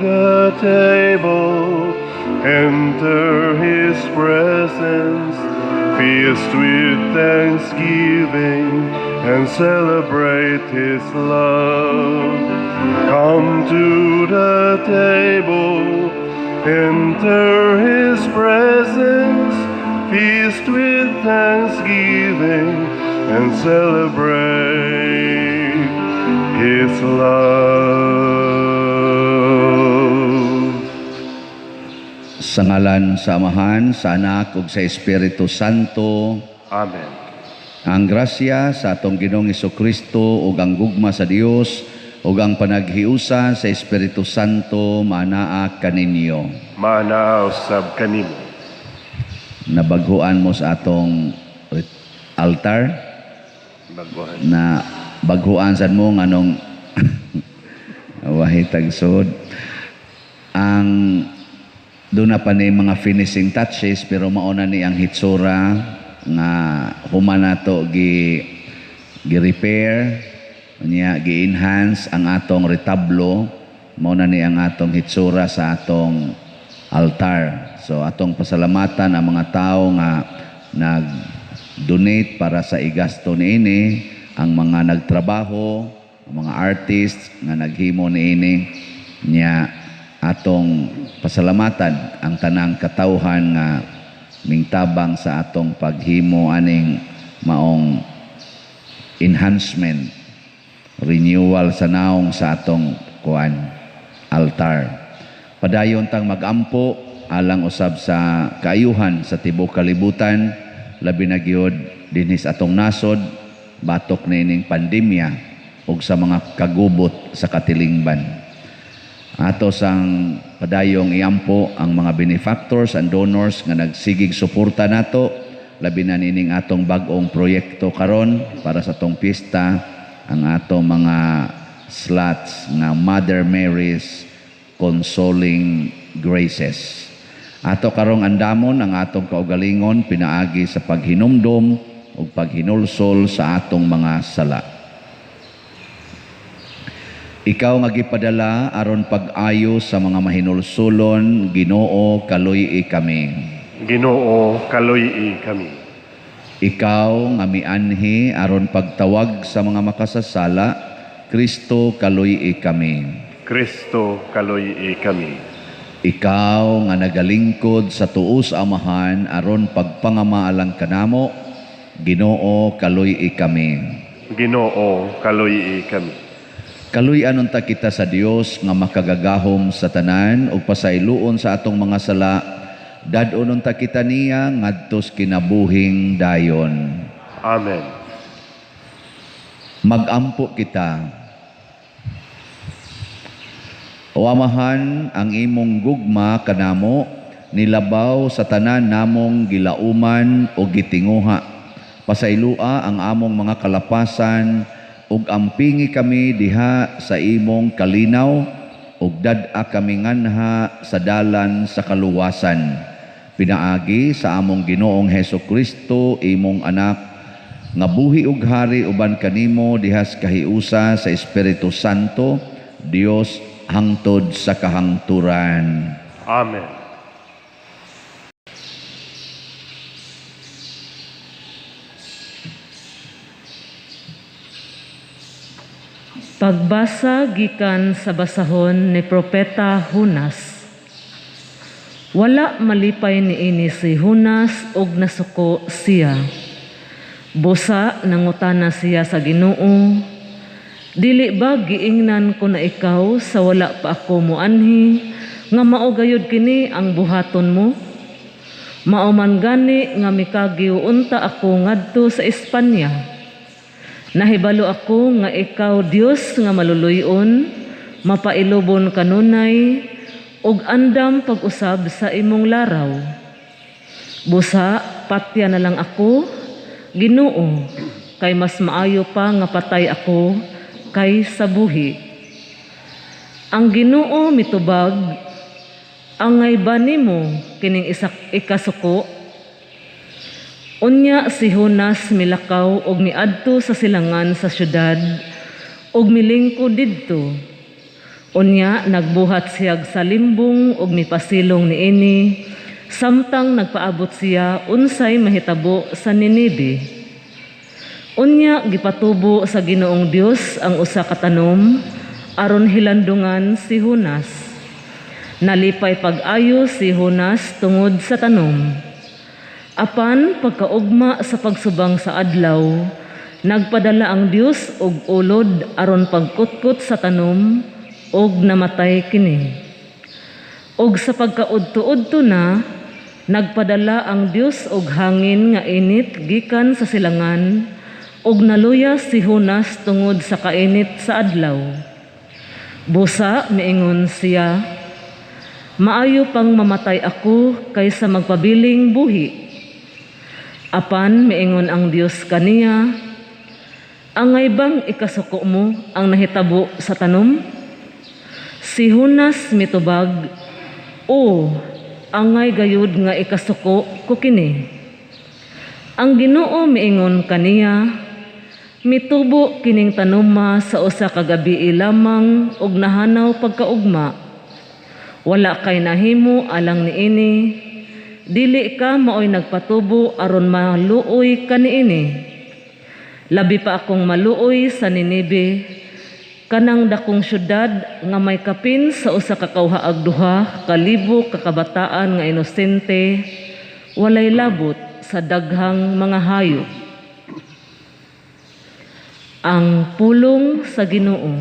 the table, enter his presence, feast with thanksgiving, and celebrate his love. Come to the table, enter his presence, feast with thanksgiving, and celebrate his love. Sa ngalan sa Amahan, sa Anak ug sa Espiritu Santo. Amen. Ang grasya sa atong Ginoong Kristo ug ang gugma sa Dios ug ang panaghiusa sa Espiritu Santo maanaa kaninyo. Maanaa usab kanimo. Nabaghuan mo sa atong altar? Baguhan. Na baghuan sad mo nganong wahitag sud. Ang doon na pa ni mga finishing touches, pero mauna ni ang hitsura nga human nato gi repair niya, gi-enhance ang atong retablo. Mauna ni ang atong hitsura sa atong altar. So atong pasalamatan ang mga tao nga nag-donate para sa igasto niini, ang mga nagtrabaho, ang mga artists nga naghimo niini niya. Atong pasalamatan ang tanang katawhan nga mingtabang sa atong paghimo aning maong enhancement, renewal sa naong sa atong kuan altar. Padayon tang magampo alang usab sa kaayuhan sa tibuok kalibutan, labi na gyud dinhi sa atong nasod batok niining pandemya ug sa mga kagubot sa katilingban. Ato sang padayong iampo ang mga benefactors and donors nga nagsigig suporta nato, labi na niining atong bag-ong proyekto karon para sa atong pista, ang atong mga slots nga Mother Mary's Consoling Graces. Ato karong andamon ang atong kaugalingon pinaagi sa paghinumdom ug paghinulsol sa atong mga sala. Ikaw nga gipadala aron pag-ayo sa mga mahinulsulon, Ginoo, kaluy-i kami. Ginoo, kaluy-i kami. Ikaw nga mianhi aron pagtawag sa mga makasasala, Kristo, kaluy-i kami. Kristo, kaluy-i kami. Ikaw nga nagalingkod sa tuos Amahan aron pagpangamaalang kanamo, Ginoo, kaluy-i kami. Ginoo, kaluy-i kami. Kaluy-an unta kita sa Dios nga makagagahom sa tanan ug pasayloon sa atong mga sala, dad-on unta kita niya ngadtos kinabuhing dayon. Amen. Magampo kita. O Amahan, ang imong gugma kanamo nilabaw sa tanan namong gilauman o gitinguha. Pasayloa ang among mga kalapasan ug ampingi kami diha sa imong kalinaw ug dad-a kami nganha sa dalan sa kaluwasan. Pinaagi sa among Ginoong Hesus Kristo, imong anak, nga buhi ug hari uban kanimo dihas kahiusa sa Espiritu Santo, Dios hangtod sa kahangturan. Amen. Pagbasa gikan sa basahon ni Propeta Jonas. Wala malipay niini si Jonas og nasuko siya. Busa nangutana siya sa Ginoo, dili ba giingnan ko na ikaw sa wala pa ako moanhi nga mao gayud kini ang buhaton mo? Mao man gani nga mikagiw unta ako ngadto sa Espanya. Nahibalo ako nga ikaw Dios nga maluluyon, mapailubon kanunay, ug andam pag-usab sa imong laraw. Busa patya na lang ako, Ginoo, kay mas maayo pa nga patay ako kaysa buhi. Ang Ginoo mitubag, angay ba nimo kining ikasuko? Unya si Jonas milakaw og miadto sa silangan sa syudad og milingkod didto. Unya nagbuhat siyag sa limbong ug mipasilong niini samtang nagpaabot siya unsay mahitabo sa Ninibe. Unya gipatubo sa Ginoong Dios ang usa ka tanom aron hilandungan si Jonas. Nalipay pag-ayo si Jonas tungod sa tanom. Apan pagkaugma sa pagsubang sa adlaw, nagpadala ang Dios og ulod aron pagkutkot sa tanom ug namatay kini. Og sa pagkaudto-udto na, nagpadala ang Dios og hangin nga init gikan sa silangan ug naluya si Jonas tungod sa kainit sa adlaw. Busa miingon siya, "Maayo pang mamatay ako kaysa magpabiling buhi." Apan miingon ang Dios kaniya, "Angay bang ikasuko mo ang nahitabo sa tanom?" Si Jonas mitubag, "O, angay gayud nga ikasuko ko kini." Ang Ginoo miingon kaniya, "Mitubo kining tanoma sa usa ka gabii lamang ug nahanaw pagkaugma. Wala kay nahimo alang niini, dili ka maoy nagpatubo aron maluoy kaniini. Labi pa akong maluoy sa Ninibe, kanang dakong syudad nga may kapin sa 1,200 ka kabataan nga inosente, walay labot sa daghang mga hayop." Ang pulong sa Ginoo.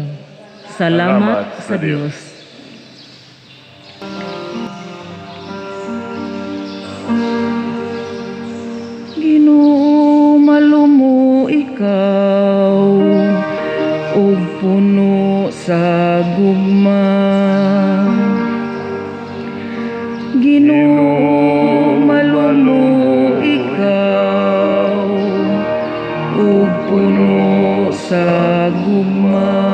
Salamat sa Dios. Ginoo, malumo ikaw ug puno sa gugma. Ginoo, malumo ikaw ug puno sa gugma.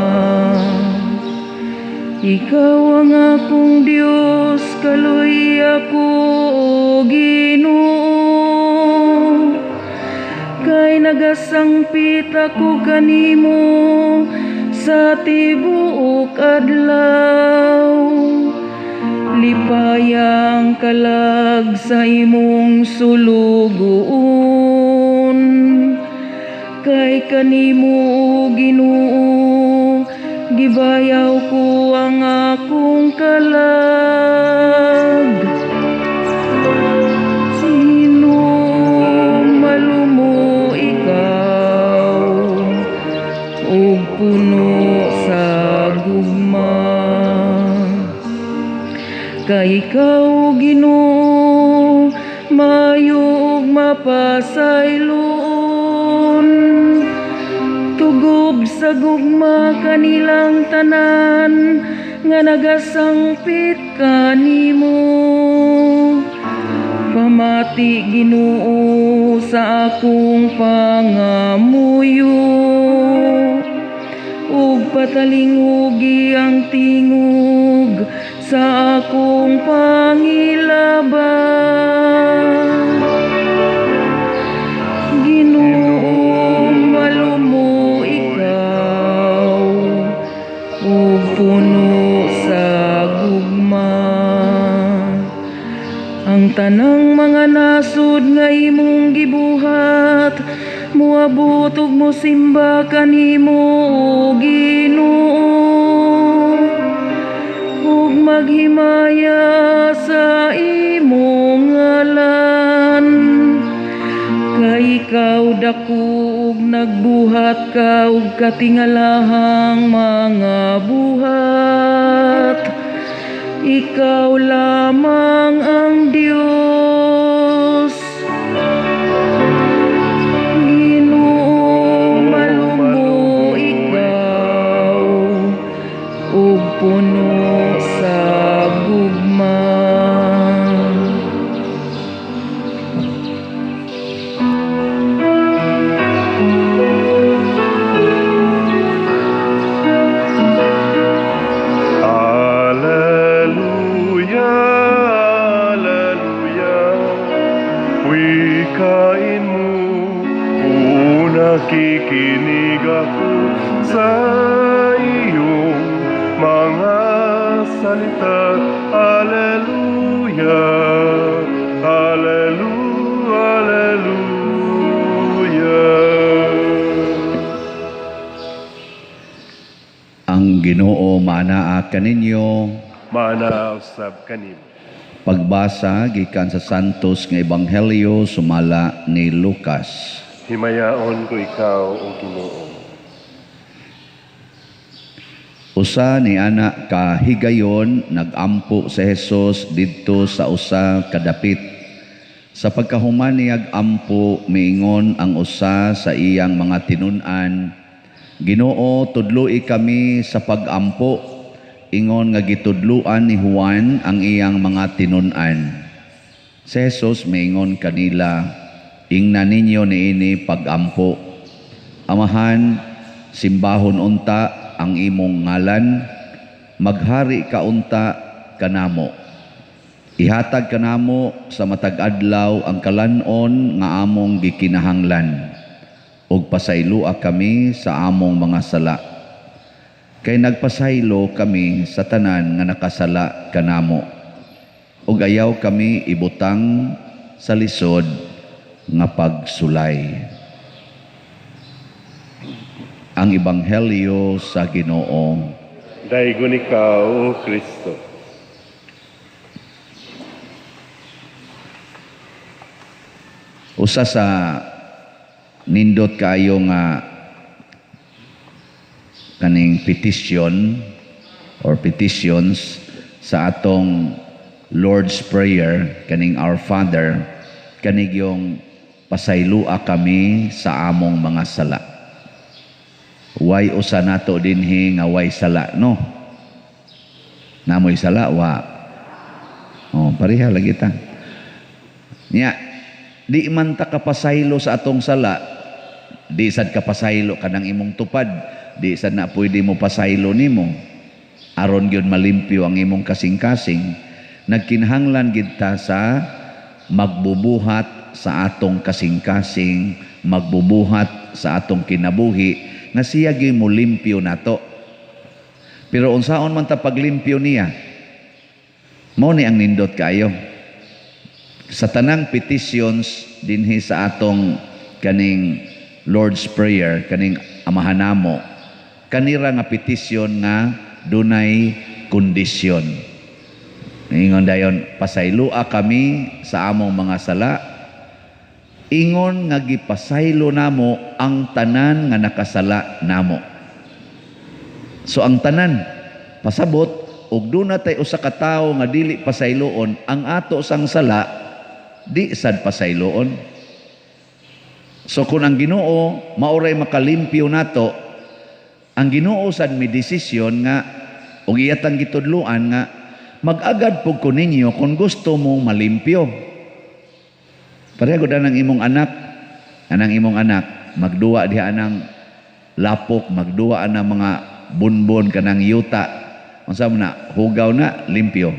Ikaw ang akong Dios, kaluoy ako, o Ginoo. Kay nagasangpit ako kanimo sa tibuok adlaw. Lipayang kalag sa imong sulugoon. Kay kanimo, o Ginoo, gibayaw ko ang akong kalag. Ginoo, malumo ikaw ug puno sa gugma. Kay ikaw, Ginoo, maayo ug mapasayloon. Tugob sa gugma kanilang tanan nga nagasangpit kanimo. Pamati, Ginoo, sa akong pangamuyo ug patalingugi ang tingog sa akong pangilabang. Ginoo, malumo ikaw ug puno sa gugma. Ang tanang mga nasod nga imong gibuhat moabot ug mosimba kanimo, o Ginoo, ug maghimaya sa imong ngalan. Kay ikaw dako ug nagbuhat ka og katingalahang mga buhat. Ikaw lamang ang Dios. Ginoo, malumo ikaw ug puno sa gugma. Alleluia, Alleluia. Wikain mo kung nakikinig ako sa iyong mga salita. Alleluia, Alleluia, Alleluia. Ang Ginoo maanaa kaninyo. Maanaa usab kanimo. Pagbasa gikan sa Santos nga Ebanghelyo sumala ni Lucas. Himayaon ko ikaw, o Ginoo. Usa ni ana ka higayon nagampo si Jesus didto sa usa ka dapit. Sa pagkahuman niyag ampo, miingon ang usa sa iyang mga tinun-an, Ginoo, tudloi kami sa pagampo, ingon nga gitudluan ni Juan ang iyang mga tinun-an. Si Jesus miingon kanila, ingna ninyo niini pagampo. Amahan, simbahon unta ang imong ngalan, maghari ka unta kanamo. Ihatag kanamo sa matag adlaw ang kalan-on nga among gikinahanglan, ug pasayloa kami sa among mga sala. Kay nagpasaylo kami sa tanan nga nakasala kanamo, ug ayaw kami ibutang sa lisod nga pagsulay. Ang Ebanghelyo sa Ginoo. Daygon ikaw, O Kristo. Usa sa nindot kaayo nga kaning petition or petitions sa atong Lord's Prayer, kaning Our Father, kanigyong pasaylua kami sa among mga sala. Way usa nato dinhi nga way sala, no? Namoy sala, wa. Oh, pareha lagi ta. Nya, di man ta kapasaylo sa atong sala, di sad kapasaylo kanang imong tupad, di sad na pwede mo pasaylo nimo. Aron gyud malimpyo ang imong kasing-kasing, nagkinahanglan gid ta sa magbubuhat sa atong kasing-kasing, magbubuhat sa atong kinabuhi, nga siya gyud mo limpyo nato. Pero unsaon man ta paglimpyo niya? Mao ni ang nindot kaayo. Sa tanang petitions dinhi sa atong kaning Lord's Prayer, kaning Amahan namo, kanira nga petisyon nga dunay kondisyon. Ingon dayon, pasaylua kami sa among mga sala, ingon nga gipasaylo namo ang tanan nga nakasala namo. So ang tanan pasabot, og duna tay usa ka tawo nga dili pasayloon ang ato sang sala, di sad pasayloon. So kung ang Ginoo maoray makalimpyo nato, ang Ginoo sad may desisyon nga og iyatang gitudloan nga mag-agad pug ko ninyo kung gusto mong malimpyo. Pareho gud anang imong anak, anang imong anak magduwa diha anang lapok, magduwa anang mga bunbon kanang yuta. Unsa man na, hugaw na, limpyo.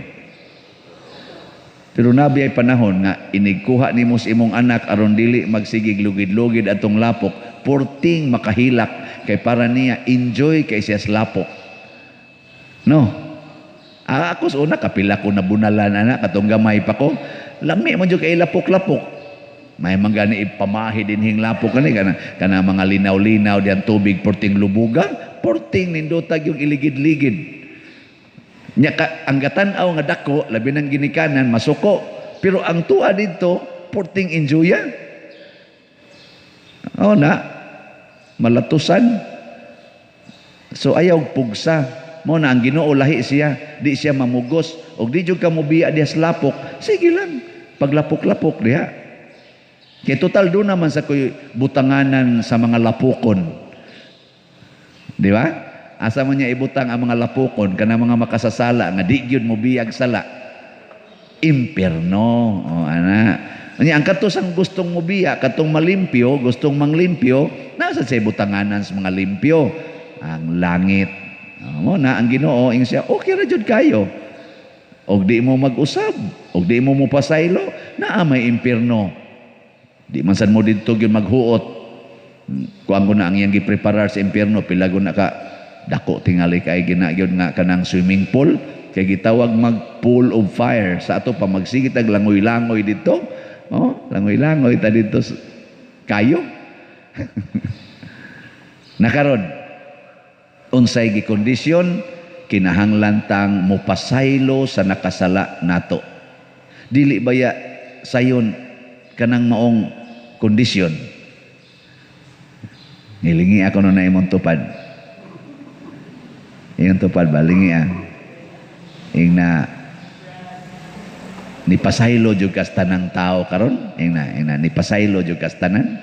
Pero nabi ay panahon nga inigkuha nimo sa imong anak aron dili magsigig lugid-lugid atong lapok, porting makahilak kay para niya enjoy kay siya sa lapok. No. Ako sa una kapila ko nabunalan ana katong gamay pa ko. Lami man jud kay lapok-lapok. May man gani ipamahi dinhing lapok kani kana mga linaw-linaw diyan tubig porting lubugan, porting nindotag yung iligid-ligid. Nya ka, ang gatan-aw nga dako labi nang ginikanan masuko, pero ang tuwa didto porting enjoya. Oh na malatusan. So ayaw pugsa. Mo na ang Ginoo lahi siya, di siya mamugos og di jud ka mobiya diha sa lapok, sige lang paglapok-lapok diha. Kay total do naman sa kuy butanganan sa mga lapokon. Di ba? Asa man niya ibutang ang mga lapokon kana mga makasasala nga di gyud mobiyag sala. Impierno. O ana. Nya ang kadto sang gustong mobiya, katong malimpyo, gustong manglimpyo, nasa sa butanganan sa mga limpyo, ang langit. O, mo na ang Ginoo ing siya, okay ra jud kayo. Og di mo mag-usab, og di mo mopasaylo, naa may impierno. Di man sad mo didto gyud maghuot. Kuan ko na ang iyang gipreparar sa impierno, pila ko na ka dako tingali kay gina gyud nga kanang swimming pool. Kay gitawag mag pool of fire. Sa ato pa magsigit ag langoy-langoy dito. Oh, langoy-langoy ta dito kayo. Nakaron unsay gikondisyon, kinahanglan tang mopasaylo sa nakasala nato. Dili baya sayon kanang maong kondisyon? Nilingi ako no na imong tupad. Imong tupad ba? Lingi ah. Ing na ni pasaylo jud kas tanang tao karon. Ing na ni pasaylo jud kas tanan.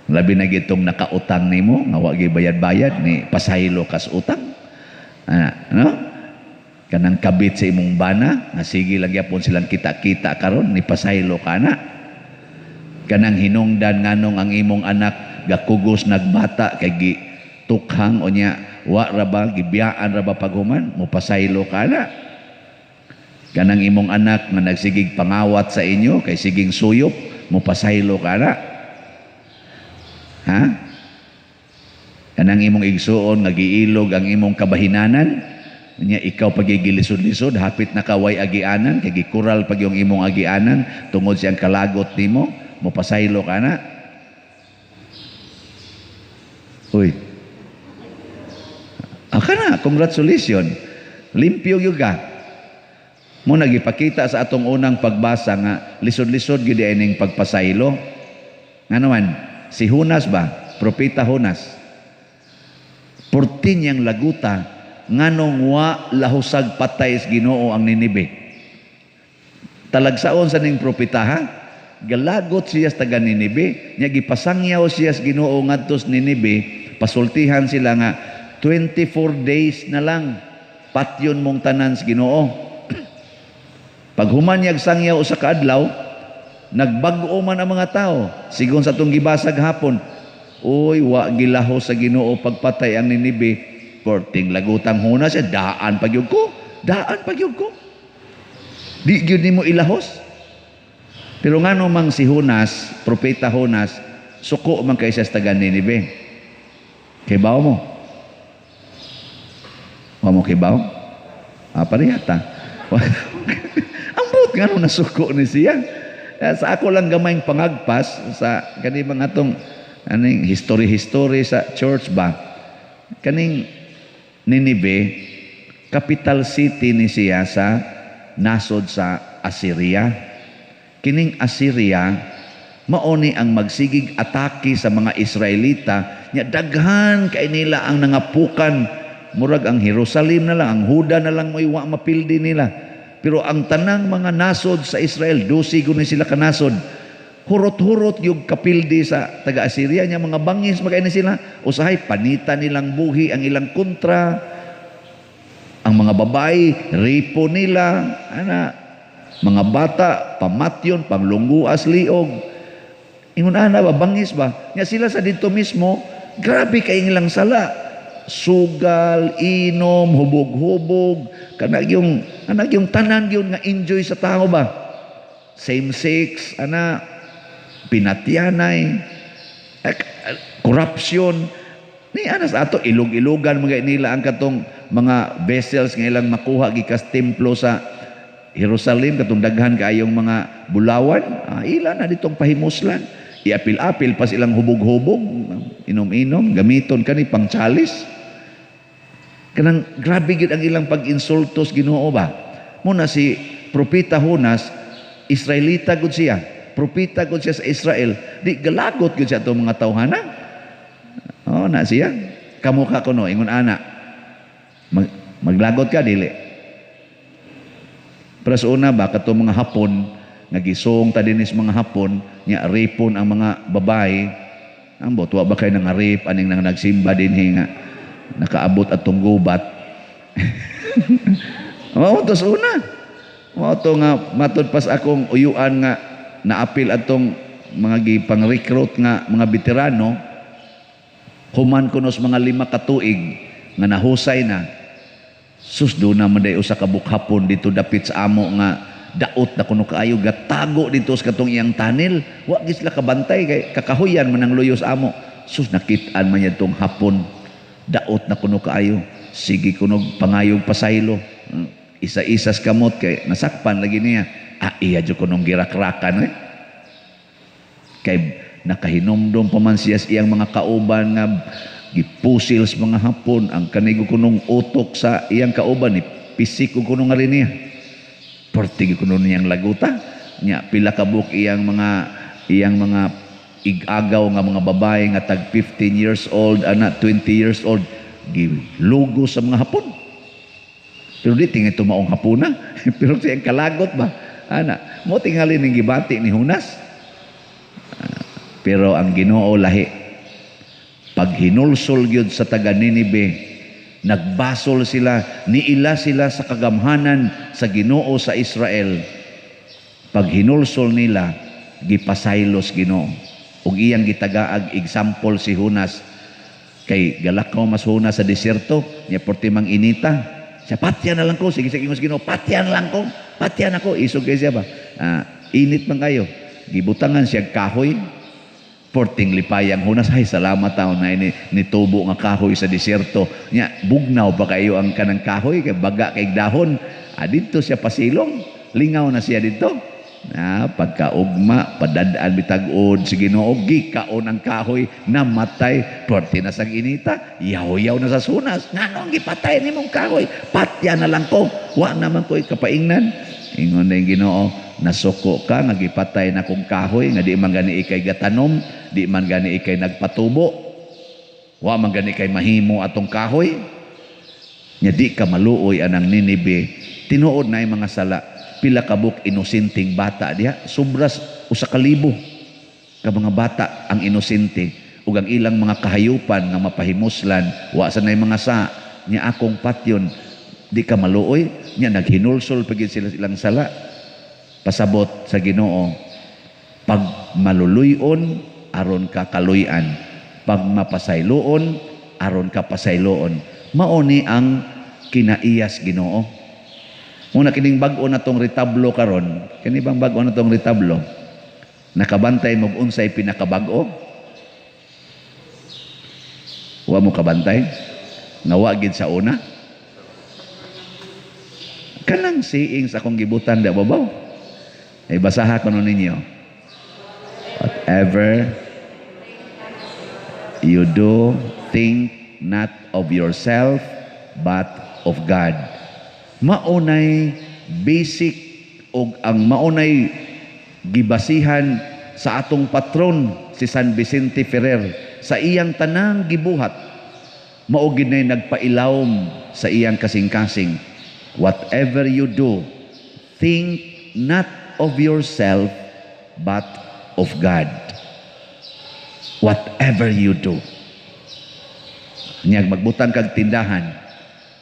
Labi na gitong nakautang nimo nga wa bayad-bayad, ni pasaylo kas utang. Ana, no? Kanang kabit sa imong bana nga sige lang gyapon silang kita-kita karon, ni pasaylo ka na. Kanang hinungdan nganong ang imong anak gakugos nagbata kay gi tukhang o nya wa ra ba, gibiyaan ra ba paghuman, mo pasaylo ka na. Kanang imong anak nga nagsigig pangawat sa inyo kay siging suyop, mo pasaylo ka na. Ha? Kanang imong igsuon nga giilog ang imong kabahinanan nya ikaw pagigilisod-lisod, hapit na kaway agianan kay gikural pag yung imong agianan tungod siyang kalagot nimo, mo pasaylo ka na. Uy. Aka na, congratulations. Limpyo gyud ka. Mo nagipakita sa atong unang pagbasa nga lisod-lisod gyud ining pagpasaylo. Ngano man, si Jonas ba, propeta Jonas. Porti niyang laguta nganong wa lahusag patay sa Ginoo ang Ninibe. Talagsaon sa ning propeta ha, galagot siya sa taga Ninibe, nya gipasangyaw siya sa Ginoo ngadto sa Ninibe, pasultihan sila nga 24 days na lang patyon mong tanan sa Ginoo. Paghuman niyag sangyaw usa ka adlaw, nagbag-o man ang mga tao. Sigon sa atong gibasag hapon, uy, wa gilaho sa Ginoo pagpatay ang Ninibe. Porting lagutang Jonas siya, daan pagyud ko, daan pagyud ko. Di gyud nimo ilahos. Pero ngano mang si Jonas, propeta Jonas, suko man kay siya sa taga Ninibe. Kibaw mo? Wa mo kibaw? Ah, parehata. Ambot ngano nasuko ni siya. Sa ako lang gamayng pangagpas sa kani mga atong aning history-history sa church ba. Kaning Ninibe, capital city ni siya sa nasod sa Assyria. Kining Assyria mao ni ang magsigig atake sa mga Israelita nya daghan kay nila ang nangapukan. Murag ang Jerusalem na lang, ang Huda na lang mo'y wa mapildi nila. Pero ang tanang mga nasod sa Israel, 12 guni sila kanasod. Hurot-hurot yung kapildi sa taga-Assyria niya, mga bangis magay ni sila. Usahay panita nilang buhi ang ilang kontra. Ang mga babae, ripo nila, ana, mga bata, pamatyon, panglungguas, liog. Ingon ana ba, bangis ba? Nya sila sa dito mismo, grabe kay ilang sala. Sugal, inom, hubog-hubog, kanag yung, kanag yung tanan yun nga enjoy sa tao ba? Same sex, ana, pinatyanay, corruption. Ni ana sa ato, ilog-ilogan mga nila ang katong mga vessels nga ilang makuha gikas templo sa Jerusalem, katong daghan kaayong mga bulawan, ila na ditong pahimuslan. Iapil-apil pas ilang hubog-hubog, inom-inom, gamiton kani pang chalice. Kanang grabe gid ang ilang pag-insultos Ginoo ba. Muna si Propeta Jonas, Israelita gud siya. Propeta gud siya sa Israel. Di galagot gud siya atong mga tawhana. Oh, na siya. Kamo ka kuno ingon ana. Maglagot ka dili. Pero sa una ba katong mga Hapon nga gisong ta dinis mga Hapon nya ripon ang mga babae. Ambot wa ba kay nang rape aning nang nagsimba dinhi nga nakaabot atong gubat. Mao to sa una. Mao to nga matud pas akong uyuan nga naapil atong mga gipang-recruit nga mga veterano, human kunos mga 5 ka tuig nga nahusay na. Sus, do na man day usa ka bukhapon dito dapit sa amo nga daot na kuno kaayo gatago dito sa katong iyang tunnel. Wa gid sila kabantay kay kakahuyan man ang luyo sa amo. Sus, nakit-an man niya tong hapon, daot na kuno kaayo. Sige kunog pangayog pasaylo. Isa-isas kamot kay nasakpan lagi niya. Ah, iya jud kunong girakrakan eh. Kay nakahinumdum pa man siya sa iyang mga kauban nga gipusil sa mga Hapon. Ang kanigo kunong utok sa iyang kauban ni pisik ko kuno nga rin niya. Perti kuno niyang laguta. Nya pila ka buok iyang mga igagaw nga mga babae nga tag 15 years old ana, 20 years old, gilugo sa mga Hapon. Pero di tingali tumaong Hapuna. Pero siyang kalagot ba? Ana, mo tingali ning gibati ni Hunas. Ah, pero ang Ginoo lahi. Pag hinulsol gyud sa taga Ninibe, nagbasol sila, niila sila sa kagamhanan sa Ginoo sa Israel. Pag hinulsol nila, gipasaylos Ginoo. Ug iyang gitagaag example si Hunas, kay galakaw mas Hunas sa disyerto nya, porti mang inita siya, "Patyan na lang ko." Sige sige mas Ginoo, "Patyan lang ko, patyan ako." Isog kay siya ba. Ah, init man kayo, gibutangan siya kahoy. Porting lipayang Hunas, "Ay, salamat taon na ini nitubo nga kahoy sa disyerto." Nya bugnaw pa kayo ang kanang kahoy kay baga kay dahon. Ah, didto siya pasilong, lingaw na siya didto. Na pagkaugma, padadaan bitag-od si Ginoo, gikaon ang kahoy, namatay. Porti na sang inita, yaw-yaw na sa Hunas. "Nganong gipatay nimong kahoy? Patya na lang ko. Wa naman ko ikapaingnan." Ingon na yung Ginoo, "Nasuko ka nga gipatay na kong kahoy nga di man gani ikay gatanom, di man gani ikay nagpatubo. Wa man gani kay mahimo atong kahoy. Nya di ka maluoy anang Ninibe." Tinuod na yung mga sala. Pila kabuk inosenteng bata diha, sobras 1,000 ka mga bata ang inosente ug ang ilang mga kahayupan nga mapahimuslan, wa sa nay mga sa nya akong patyon, di ka maluoy? Nya naghinulsol pa gyud sila ilang sala. Pasabot sa Ginoo, pag maluluy-on aron ka kaluy-an, pag mapasayloon aron ka pasayloon. Mao ni ang kinaiyas Ginoo. Muna kining bag-o na tong retablo karon, kini bang bag-o na tong retablo? Nakabantay mo unsay pinakabag-o? Wa mo kabantay? Nga wa gid sa una? Kanang saying sa akong gibutan da babaw. Ay, basaha ko nun ninyo. "Whatever you do, think not of yourself, but of God." Maunay basic og ang maunay gibasihan sa atong patron si San Vicente Ferrer sa iyang tanang gibuhat, mao gid nay nagpailawom sa iyang kasing-kasing. "Whatever you do, think not of yourself but of God." Whatever you do. Nyag magbutang kag tindahan,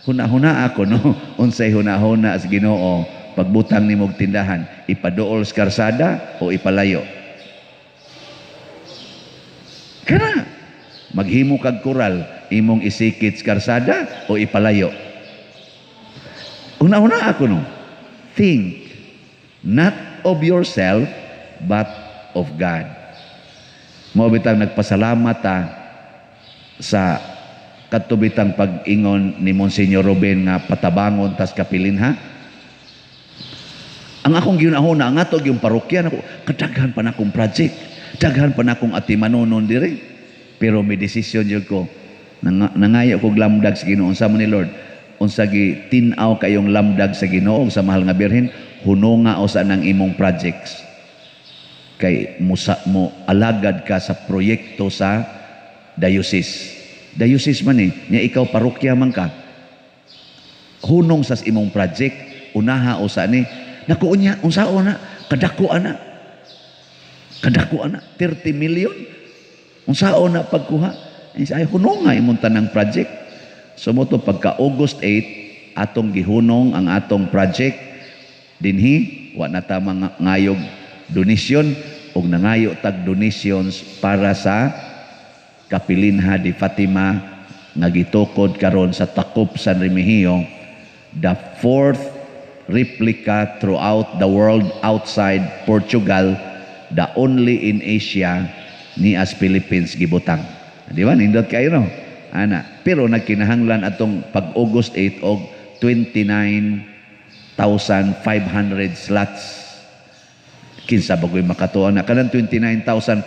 huna-huna ako no, unsay huna-huna sa Ginoo pagbutang nimog tindahan, ipaduol sa karsada o ipalayo? Kana maghimo kag kural, imong isikit sa karsada o ipalayo? Huna-huna ako no. Think not of yourself but of God. Mao bitang nagpasalamat ta sa kadto bitang pag-ingon ni Monsignor Ruben nga patabangon tas kapilinha. Ang akong gihuna-huna, ang ato yung parokya nako, kadaghan pa na akong project, daghan pa na akong atimanunon dire. Pero may desisyon jud ko. Nangayo ko lamdag sa Ginoo. Unsa man ni Lord? Unsa gi tin-aw kayong lamdag sa Ginoo sa mahal nga Birhen, hununga usa ng imong projects. Kay musa mo alagad ka sa proyekto sa diocese. Diocese man eh, nya ikaw parokya man ka. Hunong sa imong project, unaha usa ni. Naku unya, unsaon na? Kadako ana. Kadako ana, 30 million. Unsaon na pagkuha? Ay, hunong nga imong tanang project. So mo to pagka August 8, atong gihunong ang atong project dinhi, wa na ta mga ngayog donation og nangayo tag donations para sa Kapilinha di Fatima nga gitukod karon sa Takop, San Remigio, the fourth replica throughout the world outside Portugal, the only in Asia ni as Philippines gibutang. Di ba? Nindot kayo no? Ana, pero nagkinahanglan atong pag August 8 og 29,500 slots. Kinsa bagoy makatuo na kanang 29,500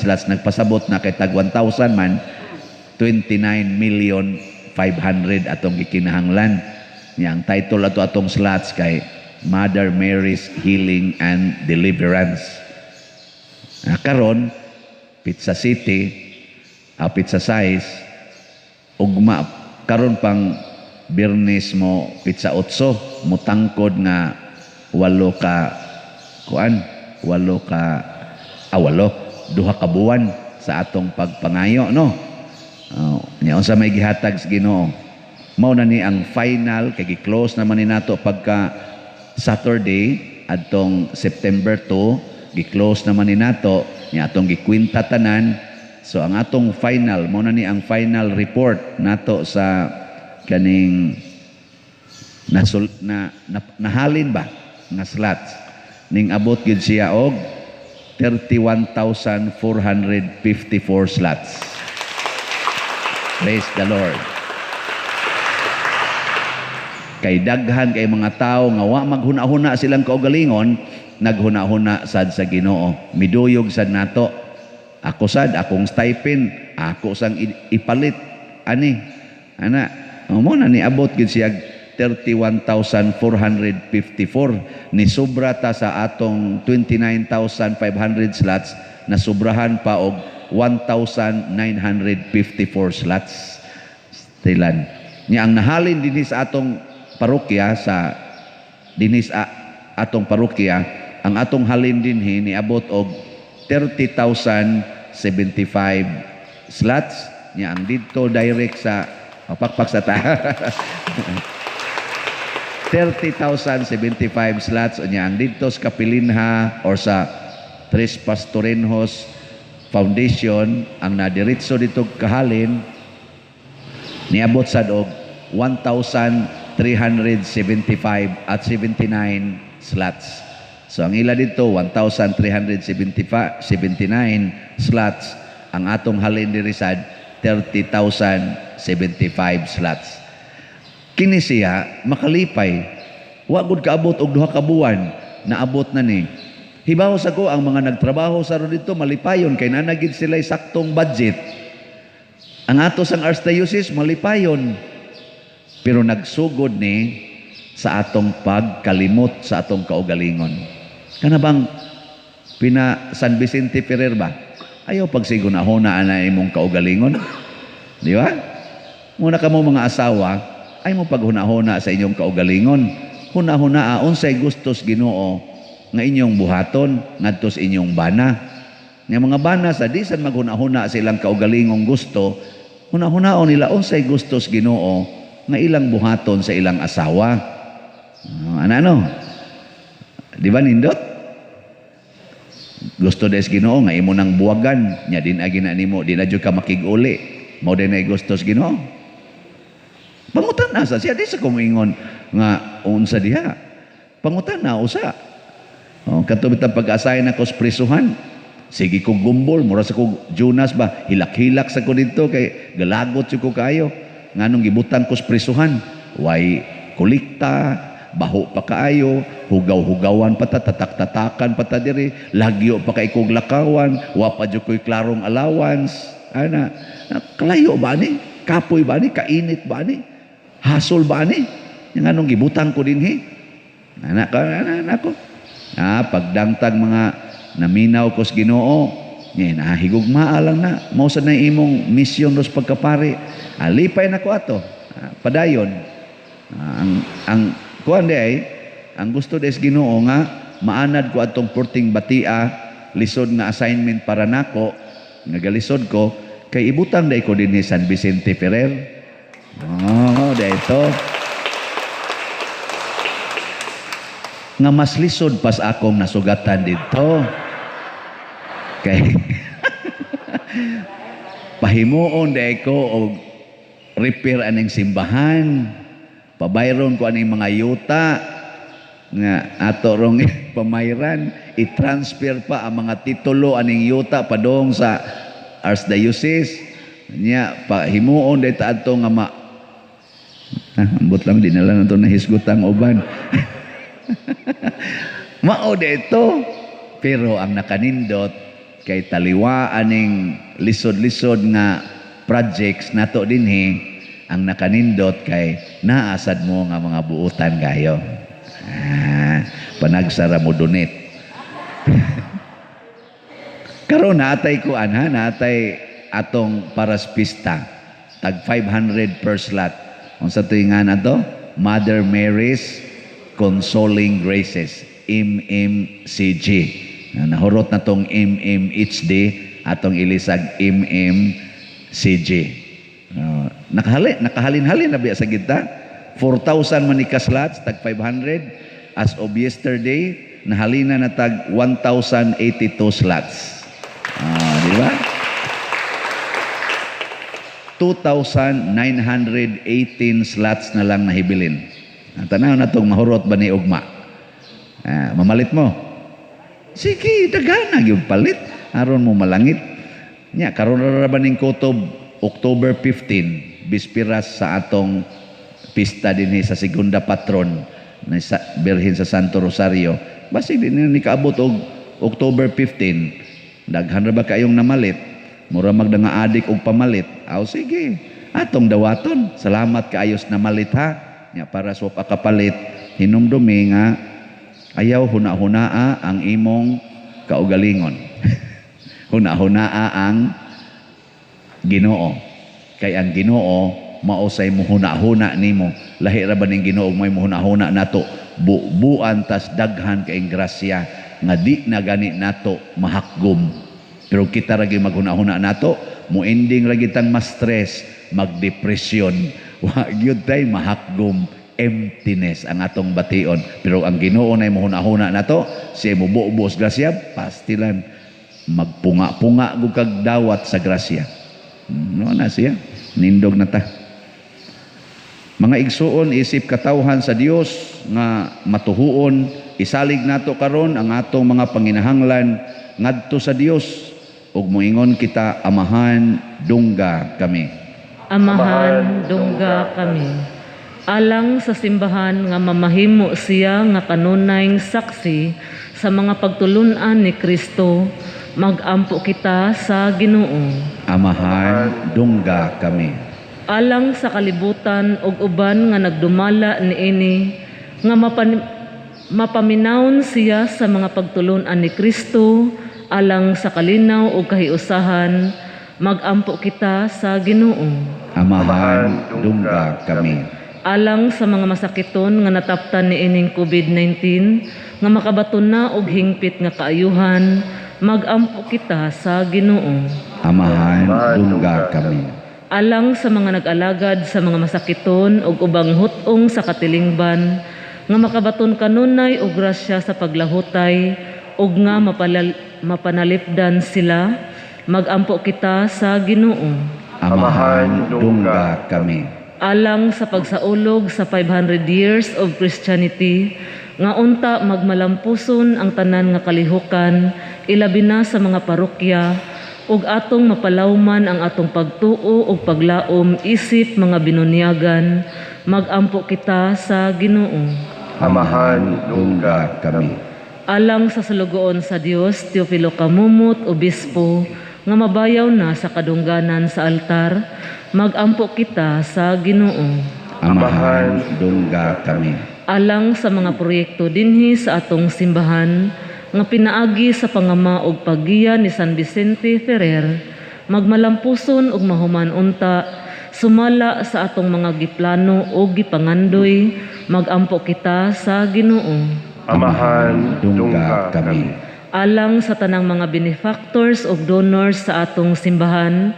slots, nagpasabot na kay tag 1,000 man, 29 million 500 atong gikinahanglan. Nya ang title ato atong slots kay Mother Mary's Healing and Deliverance. Na karon Pizza City, Pizza Size, ugma karon pang Biyernes mo pizza 8, mutangkod nga walo ka kuan, walo ka walo 2 ka buwan sa atong pagpangayo, no? Oh, nya unsa may gihatag sa Ginoo, mao na ni ang final kay gi-close naman ni nato pagka Saturday adtong September 2. Gi-close naman ni nato nya atong gikwenta tanan. So ang atong final, mao na ni ang final report nato sa kaning nasul, na nahalin ba nga slots, ning abot gyud siya og 31,454 slots. Praise the Lord. Kay daghan kay mga tao nga wa maghuna-huna silang kaugalingon, naghuna-huna sad sa Ginoo. Miduyog sad nato. Ako sad, akong stipend, ako sang ipalit ani. Ana, mo na niabot gyud siya 31,454, ni sobra ta sa atong 29,500 slots, na sobrahan pa og 1,954 slots. Stilan. Nya ang nahalin dinhi sa atong parokya, sa dinhi sa atong parokya, ang atong halin dinhi niabot og 30,075 slots. Nya ang didto direct sa pakpak sa ta, 30,075 slots. Unya ang didto sa Kapilinha or sa Tres Pastorenhos Foundation, ang nadiritso dito kahalin niabot sad og 1,375 at 79 slots. So ang ila dito 1,375 79 slots, ang atong halin diri sad 30,075 slots. Kini siya makalipay. Wa gud kaabot og 2 ka buwan, naabot na ni. Hibaw sa ko ang mga nagtrabaho sa ro dito malipayon kay naa gid sila saktong budget. Ang ato sang Archdiocese malipayon. Pero nagsugod ni sa atong pagkalimot sa atong kaugalingon. Kana bang pina San Vicente Ferrer ba? Ayaw pagsigunahuna ana imong kaugalingon. Di ba? Muna kamo mga asawa, ay mo paghunahuna sa inyong kaugalingon. Hunahuna unsay gustos Ginoo nga inyong buhaton ngadto sa inyong bana. Nga mga bana sa disan maghunahuna sa ilang kaugalingong gusto, hunahunaon nila unsay gustos Ginoo nga ilang buhaton sa ilang asawa. Oh, ano ano? Di ba nindot? Gusto des Ginoo nga imo nang buwagan, nya din agi na nimo, di na jud ka makig-uli. Mao din ay gustos Ginoo. Pangutan na sa siya, di sa kumingon nga unsa diha. Pangutan na usa. Oh, kato bitang pag-asay na ko sa prisuhan. Sige ko gumbol, mura sa ko Jonas ba, hilak-hilak sa ko dito kay galagot ko kayo. Nganong gibutang ko sa prisuhan, way kolekta, baho pa kaayo, hugaw-hugawan pa ta, tatak-tatakan pa ta diri, lagyo pa kay kog lakawan, wa pa jud ko'y klarong allowance. Ana, kalayo ba ni? Kapoy ba ni? Kainit ba ni? Hasol ba ni? Nganong gibutang ko dinhi? Ana ka, ana, ana ko. Pagdangtag mga naminaw ko sa Ginoo, nya nahigugmaa lang na. Mao sad na imong misyon ros pagkapari. Lipay na ko ato. Padayon. Ang kuan di ay ang gusto des Ginoo nga maanad ko atong perting batia, lisod nga assignment para nako, nga galisod ko kay ibutang day ko dinhi San Vicente Ferrer. Oh, dito. Nga mas lisod pas akong nasugatan dito. Kay pahimuon day ko og repair aning simbahan. Pabayron ko aning mga yuta nga ato rong pamayran, i-transfer pa ang mga titulo aning yuta padong sa Archdiocese. Nya pa himuon day ta adto nga ma ambot lang di na lang nato nahisgutan uban. Mao dito. Pero ang nakanindot kay taliwa aning lisod-lisod nga projects nato dinhi, ang nakanindot kay naasad mo nga mga buutan kayo. Panagsara mo donate. Karon naatay kuan ha, naatay atong paras pista. Tag 500 per slot. Unsa to nga ato? Mother Mary's Consoling Graces, MMCG. Nahurot na tong MMHD, atong ilisag MMCG. Nakahalin-halin na biya sa gita. 4,000 man ni ka slots, tag 500. As of yesterday, nahalina na tag 1,082 slots. Di ba? 2,918 slots na lang nahibilin. Tanaw na itong mahurot ba ni ugma? Mamalit mo? Sige, daghan na gyud palit. Aron mo malangit. Nya, karon ra ba ning kutob October 15, bispiras sa atong pista dinhi sa Segunda Patron na sa Birhen sa Santo Rosario. Basig din ni kaabot og October 15. Daghan ra ba kayong namalit? Mura magda nga adik og pamalit. Aw sige, atong dawaton. Salamat kaayos namalit ha. Nya para sa kapalit, hinumdumi nga ayaw huna-hunaa ang imong kaugalingon. Huna-hunaa ang Ginoo. Kay ang Ginoo mao say muhuna-huna nimo. Lahi ra ba ning Ginoo may muhuna-huna nato? Bubuan tas daghan kaayong grasya nga di na gani nato mahakgom. Pero kita ra gyud maghuna-huna nato, mo-ending ra gitang ma-stress, magdepresyon. Wa gyud tay mahakgom, emptiness ang atong bation. Pero ang Ginoo nay muhuna-huna nato, siya mubuobos grasya, pastilan magpunga-punga gud kag dawat sa grasya. No na siya, nindog na ta. Mga igsuon, isip katawhan sa Dios nga matuhuon, isalig nato karon ang atong mga panginahanglan ngadto sa Dios ug moingon kita, Amahan, dungga kami. Amahan, dungga kami. Alang sa simbahan nga mamahimo siya nga kanunayng saksi sa mga pagtulun-an ni Kristo, magampo kita sa Ginoo. Amahan, dungga kami. Alang sa kalibutan ug uban nga nagdumala niini nga mapaminawon siya sa mga pagtulun-an ni Kristo, alang sa kalinaw ug kahiusahan, magampo kita sa Ginoo. Amahan, dungga kami. Alang sa mga masakiton nga nataptan niining COVID-19 nga makabaton na og hingpit nga kaayuhan, magampo kita sa Ginoo. Amahan, dungga kami. Alang sa mga nag-alagad sa mga masakiton ug ubang hut-ong sa katilingban nga makabaton kanunay og grasya sa paglahutay ug nga mapanalipdan sila, magampo kita sa Ginoo. Amahan, dungga kami. Alang sa pagsaulog sa 500 years of Christianity nga unta magmalampuson ang tanan nga kalihukan, ilabi na sa mga parokya, ug atong mapalawman ang atong pagtuo ug paglaom isip mga binunyagan, magampo kita sa Ginoo. Amahan, dungga kami. Alang sa sulugoon sa Dios, Teofilo Camomot, Obispo, nga mabayaw na sa kadungganan sa altar, magampo kita sa Ginoo. Amahan, dungga kami. Alang sa mga proyekto dinhi sa atong simbahan nga pinaagi sa pangama og paggiya ni San Vicente Ferrer, magmalampuson ug mahuman unta sumala sa atong mga giplano ug gipangandoy, magampo kita sa Ginoo. Amahan, dungga kami. Alang sa tanang mga benefactors ug donors sa atong simbahan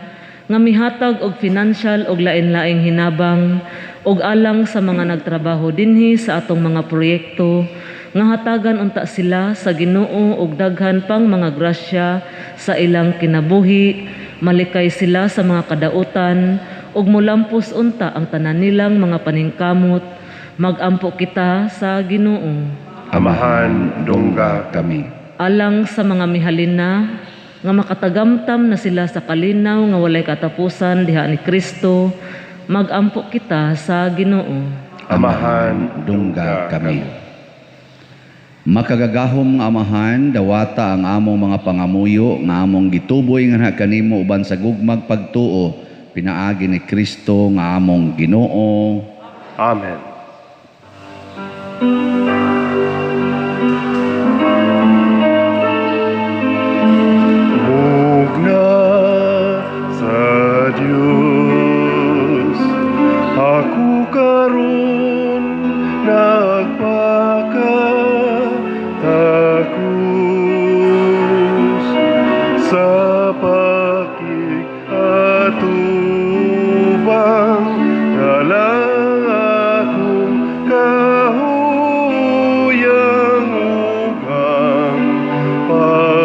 nga mihatag og financial ug lain-laing hinabang, ug alang sa mga nagtrabaho dinhi sa atong mga proyekto nga hatagan unta sila sa Ginoo og daghan pang mga grasya sa ilang kinabuhi, malikay sila sa mga kadautan ug molampos unta ang tanan nilang mga paningkamot, magampo kita sa Ginoo. Amahan, dungga kami. Alang sa mga mihalin na, nga makatagamtam na sila sa kalinaw nga walay katapusan diha ni Kristo. Magampo kita sa Ginoo. Amahan, dungga kami. Makagagahom nga Amahan, dawata ang among mga pangamuyo nga among gituboy nganha kanimo uban sa gugmag pagtuo, pinaagi ni Kristo nga among Ginoo. Amen. Mugna sa Dios, ako karon nagpakatakos sa pakig-atubang dalang akong kahuyang ug ang pagpaubos.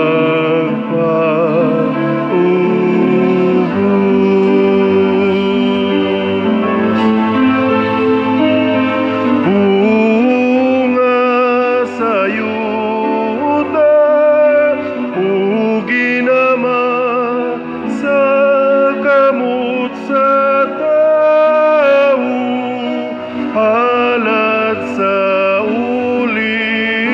Bunga sa yuta ug ginama sa kamot sa tawo, halad sa ulipon,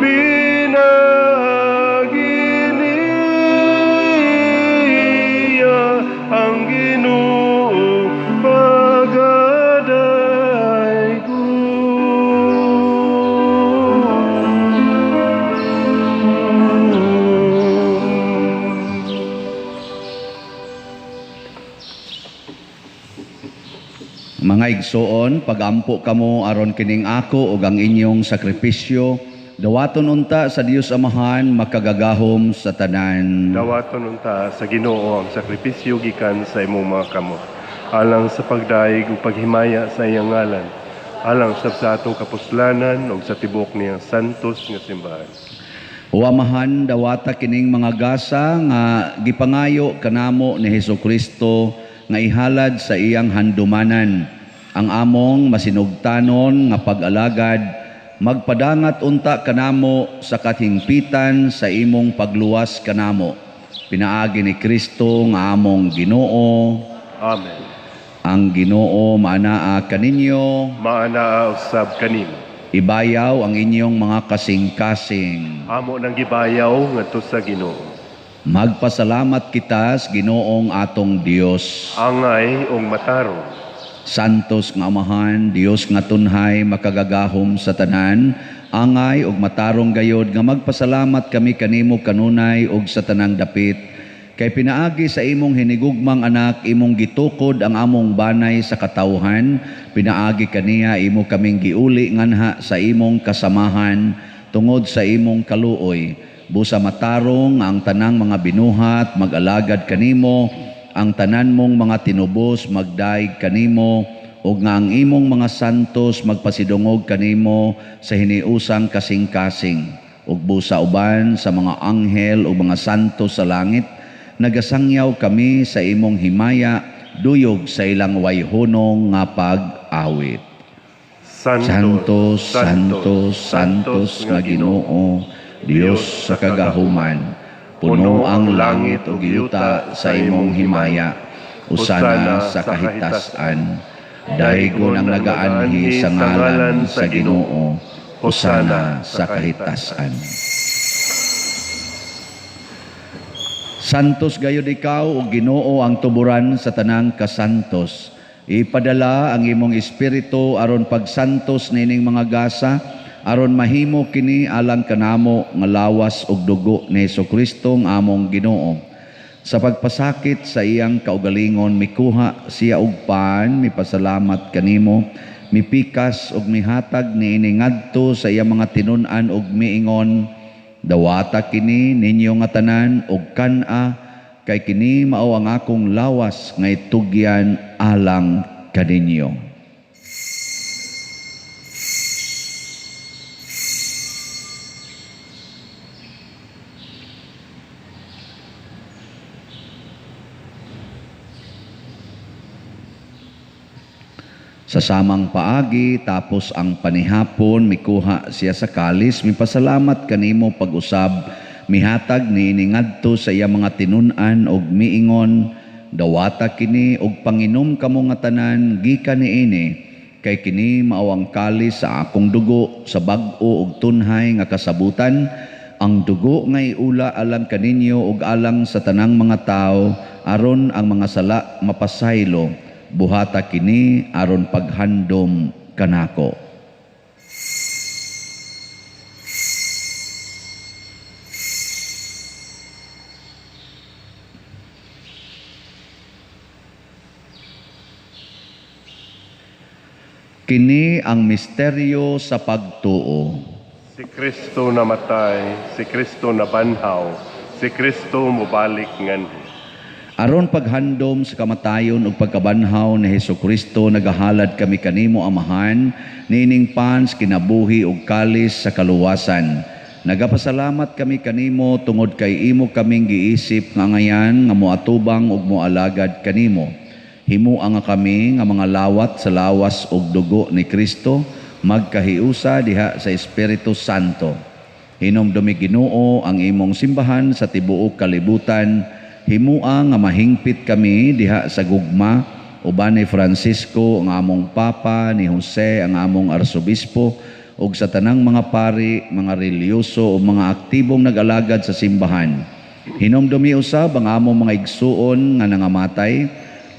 pinaagi niya ang Ginoo pagadaygon. Mga igsoon, pagampo kamo aron kining ako ug ang inyong sakripisyo, dawaton unta sa Dios Amahan makagagahom sa tanan. Dawaton unta sa Ginoo ang sakripisyo gikan sa imong mga kamot, alang sa pagdaig ug paghimaya sa iyang ngalan, alang sab sa atong kapuslanan ug sa tibuok niyang santos nga simbahan. O Amahan, dawata kining mga gasa nga gipangayo kanamo ni Hesus Kristo nga ihalad sa iyang handumanan ang among masinugtanon nga pag-alagad, magpadangat unta kanamo sa kahingpitan sa imong pagluwas kanamo, pinaagi ni Kristo nga among Ginoo. Amen. Ang Ginoo maanaa kaninyo, Maanaa usab kanimo. Ibayaw ang inyong mga kasing-kasing. Amo nang gibayaw ngadto sa Ginoo. Magpasalamat kita sa Ginoong atong Dios. Angay ug matarong. Santos nga Amahan, Dios nga tunhay, makagagahom sa tanan, angay ug matarong gayod nga magpasalamat kami kanimo kanunay ug sa tanang dapit. Kay pinaagi sa imong hinigugmang anak, imong gitukod ang among banay sa katawhan, pinaagi kaniya imo kaming giuli nganha sa imong kasamahan tungod sa imong kaluoy. Busa matarong ang tanang mga binuhat mag-alagad kanimo, ang tanan mong mga tinubos magdaig kanimo, ug nga ang imong mga santos magpasidungog kanimo sa hiniusang kasing-kasing. Ug busa uban sa mga anghel ug mga santos sa langit, nagasangyaw kami sa imong himaya, duyog sa ilang wayhunong nga pag-awit. Santo, Santo, Santo, Santos nga Ginoo, Dios sa kagahuman, puno ang langit ug yuta sa imong himaya, usana sa kahitasan. Daygon ang nagaanhi sa ngalan sa Ginoo, usana sa kahitasan. Santos gayud ikaw o Ginoo ang tuburan sa tanang kasantos. Ipadala ang imong espiritu aron pagsantos nining mga gasa, aron mahimo kini alang kanamo nga lawas ug dugo ni Hesukristo nga among Ginoo. Sa pagpasakit sa iyang kaugalingon, mikuha siya og pan, mipasalamat kanimo, mipikas ug mihatag niini ngadto sa iyang mga tinun-an ug miingon, dawata kini ninyo nga tanan ug kan-a, kay kini mao ang akong lawas nga itugyan alang kaninyo. Sa samang paagi, tapos ang panihapon, mikuha siya sa kalis, mipasalamat kanimo pag-usab, Mihatag niini ngadto sa iya mga tinun-an og miingon, dawata kini og panginom kamo nga tanan gikan niini, kay kini mao ang kalis sa akong dugo sa bag-o og tunhay nga kasabutan, ang dugo nga iula alang kaninyo ug alang sa tanang mga tawo aron ang mga sala mapasaylo. Buhata kini aron paghandom kanako. Kini ang misteryo sa pagtuo. Si Kristo namatay, si Kristo nabanhaw, si Kristo mobalik nganhi. Aron paghandom sa kamatayon ug pagkabanhaw ni Hesukristo, nagahalad kami kanimo, Amahan, niining pans kinabuhi ug kalis sa kaluwasan. Nagapasalamat kami kanimo tungod kay imo kaming giisip nga ngayan nga moatubang ug moalagad kanimo. Himua nga kami nga mga lawat sa lawas ug dugo ni Kristo, magkahiusa diha sa Espiritu Santo. Hinumdumi Ginoo ang imong simbahan sa tibuok kalibutan. Himua nga mahingpit kami diha sa gugma uban ni Francisco ang among Papa, ni Jose ang among Arsobispo, ug sa tanang mga pari, mga relihiyoso ug mga aktibong nag-alagad sa simbahan. Hinumdumi usab ang among mga igsuon nga nangamatay,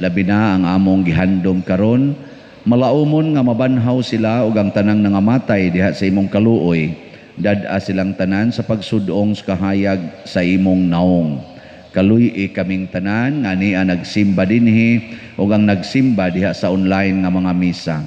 labi na ang among gihandom karon. Malaumon nga mabanhaw sila ug ang tanang nangamatay diha sa imong kaluoy. Dad-a silang tanan sa pagsudong sa kahayag sa imong naong. Kaluy-i kaming tanan nga nia nagsimba dinhi ug ang nagsimba diha sa online nga mga misa.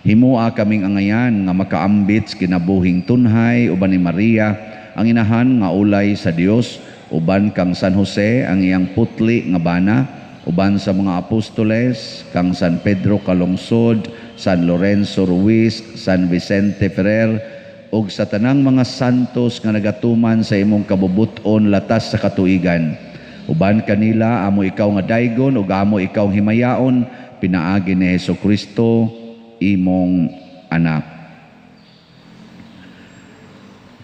Himua kaming angayan nga makaambit sa kinabuhing tunhay uban ni Maria ang inahan nga ulay sa Dios, uban kang San Jose ang iyang putli nga bana, uban sa mga apostoles kang San Pedro Calungsod, San Lorenzo Ruiz, San Vicente Ferrer, ug sa tanang mga santos nga nagatuman sa imong kabubut-on latas sa katuigan. Uban kanila amo ikaw nga daygon ug amo ikaw himayaon, pinaagi ni Hesukristo imong anak.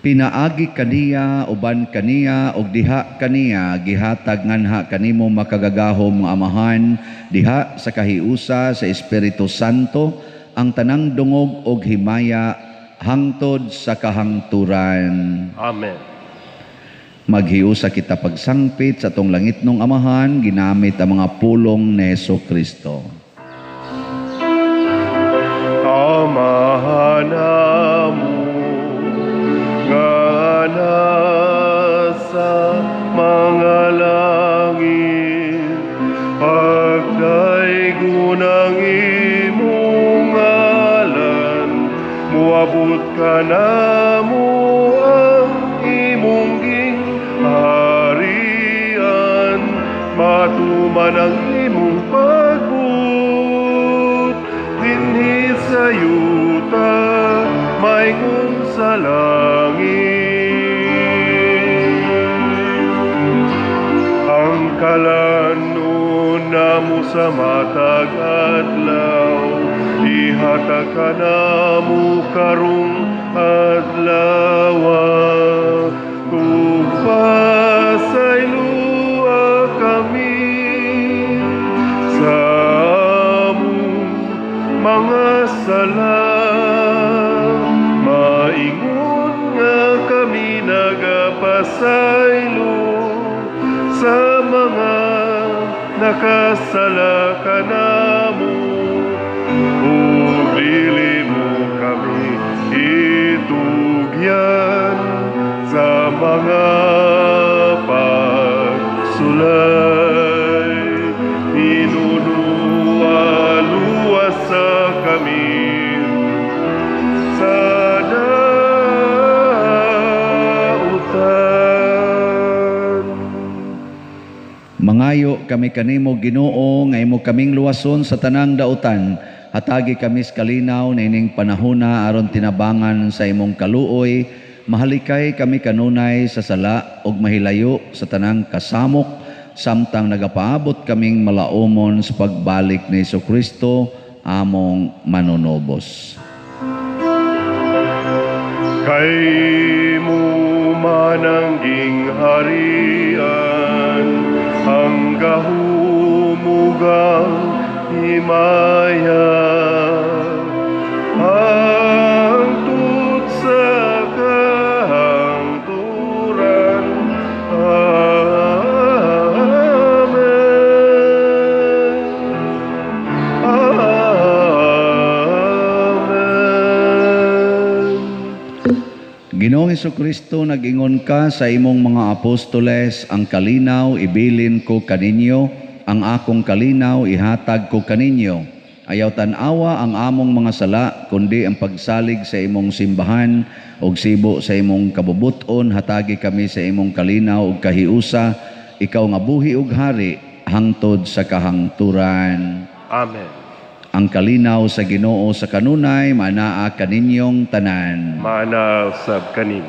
Pinaagi kaniya, uban kaniya, ug diha kaniya gihatag nganha kanimo makagagahom nga Amahan, diha sa kahiusa sa Espiritu Santo ang tanang dungog og himaya hangtod sa kahangturan. Amen. Maghiusa kita pagsangpit sa atong langitnong Amahan ginamit ang mga pulong ni Hesukristo. Amahan namo nga nasa mga langit, pagdaygon ang imong ngalan, moabot ka namo ang imong gingharian, matuman ang imong pagbuot dinhi sa yuta maingon sa langit. Ang kalanon namo sa matag adlaw, ihatag ka namo karong adlaw. Tugpasayloa kami sa among mga sala, maingon nga kami nagapasaylo sa mga nakasala kanamo. Ug dili mo kami itugyan sa mga pagsulay. Inunuwaluwas sa kami sa dautan. Mangayo kami kanimo Ginoo nga imo kaming luwason sa tanang dautan. Hatagi kami sa kalinaw niining panahona aron tinabangan sa imong kaluoy. Mahalikay kami kanunay sa sala ug mahilayo sa tanang kasamok, samtang nagapaabot kaming malaumon sa pagbalik ni Hesukristo among manunobos. Kay mo man ang gingharian, kaharian, ang gahom ug ang himaya, hangtod sa kahangturan. Amen. Amen. Ginoong Hesukristo, nag-ingon ka sa imong mga apostoles, ang kalinaw ibilin ko kaninyo, ang akong kalinaw ihatag ko kaninyo. Ayaw tan-awa ang among mga sala, kundi ang pagsalig sa imong simbahan ug sibo sa imong kabubuton, hatagi kami sa imong kalinaw ug kahiusa, ikaw nga buhi ug hari hangtod sa kahangturan. Amen. Ang kalinaw sa Ginoo sa kanunay manaa kaninyong tanan. Maana sab kanimo.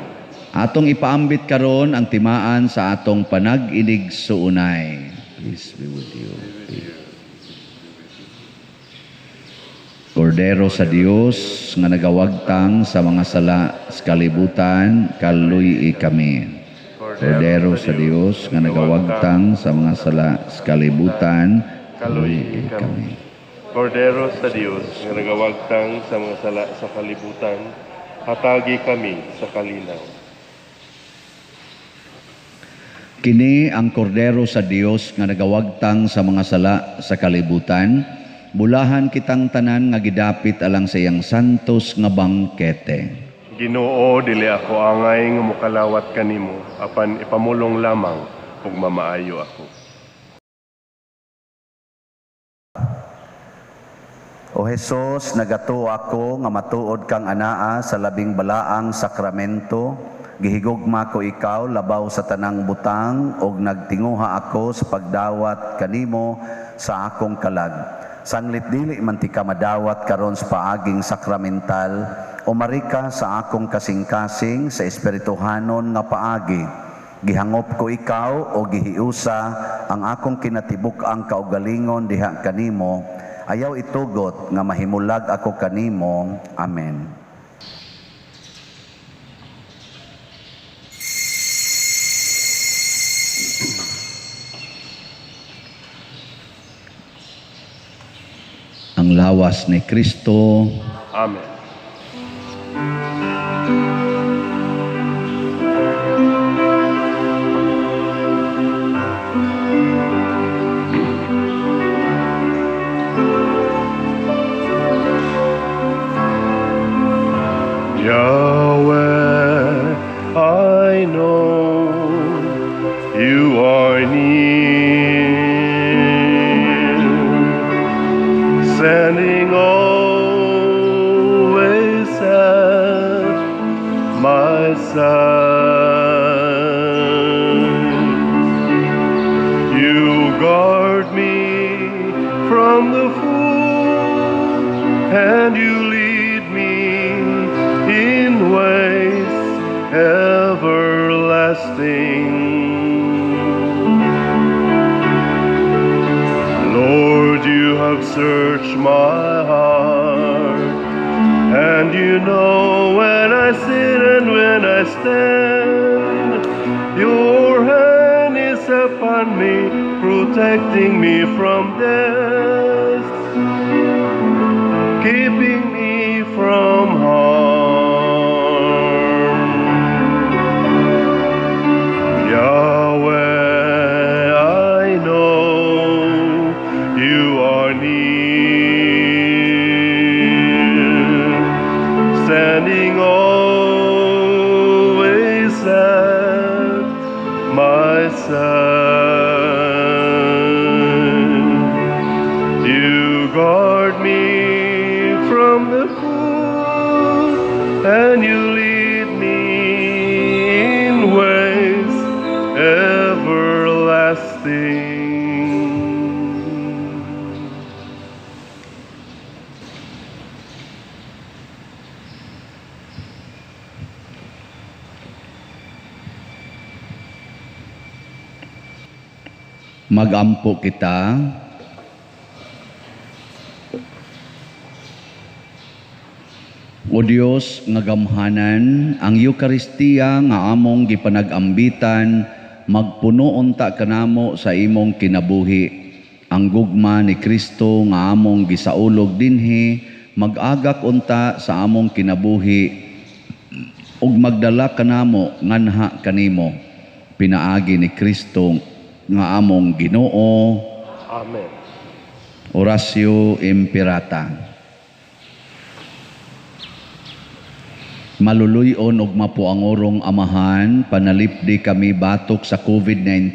Atong ipaambit karon ang timaan sa atong panag-inig suunay. Peace be with you. Kordero sa Dios nga nagawagtang sa mga sala sa kalibutan, kaluy-i kami. Kordero sa Dios nga nagawagtang sa mga sala sa kalibutan, kaluy-i kami. Kordero sa Dios nga nagawagtang sa mga sala sa kalibutan, hatagi kami sa kalinaw. Kini ang kordero sa Dios nga nagawagtang sa mga sala sa kalibutan, bulahan kitang tanan nga gidapit alang sa iyang santos nga bangkete. Ginoo, dili ako angay nga mokalawat kanimo, apan ipamulong lamang ug mamaayo ako. O Hesus, nagatuo ako nga matuod kang anaa sa labing balaang sakramento. Gihigugma ko ikaw labaw sa tanang butang ug nagtinguha ako sa pagdawat kanimo sa akong kalag. Sanglit dili man ti ka madawat karon sa paaging sakramental, umari ka sa akong kasing-kasing sa espirituhanon nga paagi. Gihangop ko ikaw o gihiusa ang akong kinatibuk-ang kaugalingon diha kanimo. Ayaw itugot nga mahimulag ako kanimo. Amen. Ang lawas ni Kristo. Amen. Yahweh, I know you are near, standing always at my side. You guard me from the fool, and you lead me in ways everlasting. Lord, you have searched my heart, and you know when I sit and when I stand. Your hand is upon me, protecting me from death, keeping me from harm. Yahweh, I know you are near, standing always at my side. You guard me from the fool, and you lead me in ways everlasting. Magampo kita. O Dios nga gamhanan, ang Eukaristiya nga among gipanag-ambitan magpuno unta kanamo sa imong kinabuhi. Ang gugma ni Kristo nga among gisaulog dinhi, mag-agak unta sa among kinabuhi ug magdala kanamo nganha kanimo, pinaagi ni Kristo nga among Ginoo. Amen. Oratio Imperata. Maluluy-on ug mapuangorong Amahan, panalipdi kami batok sa COVID-19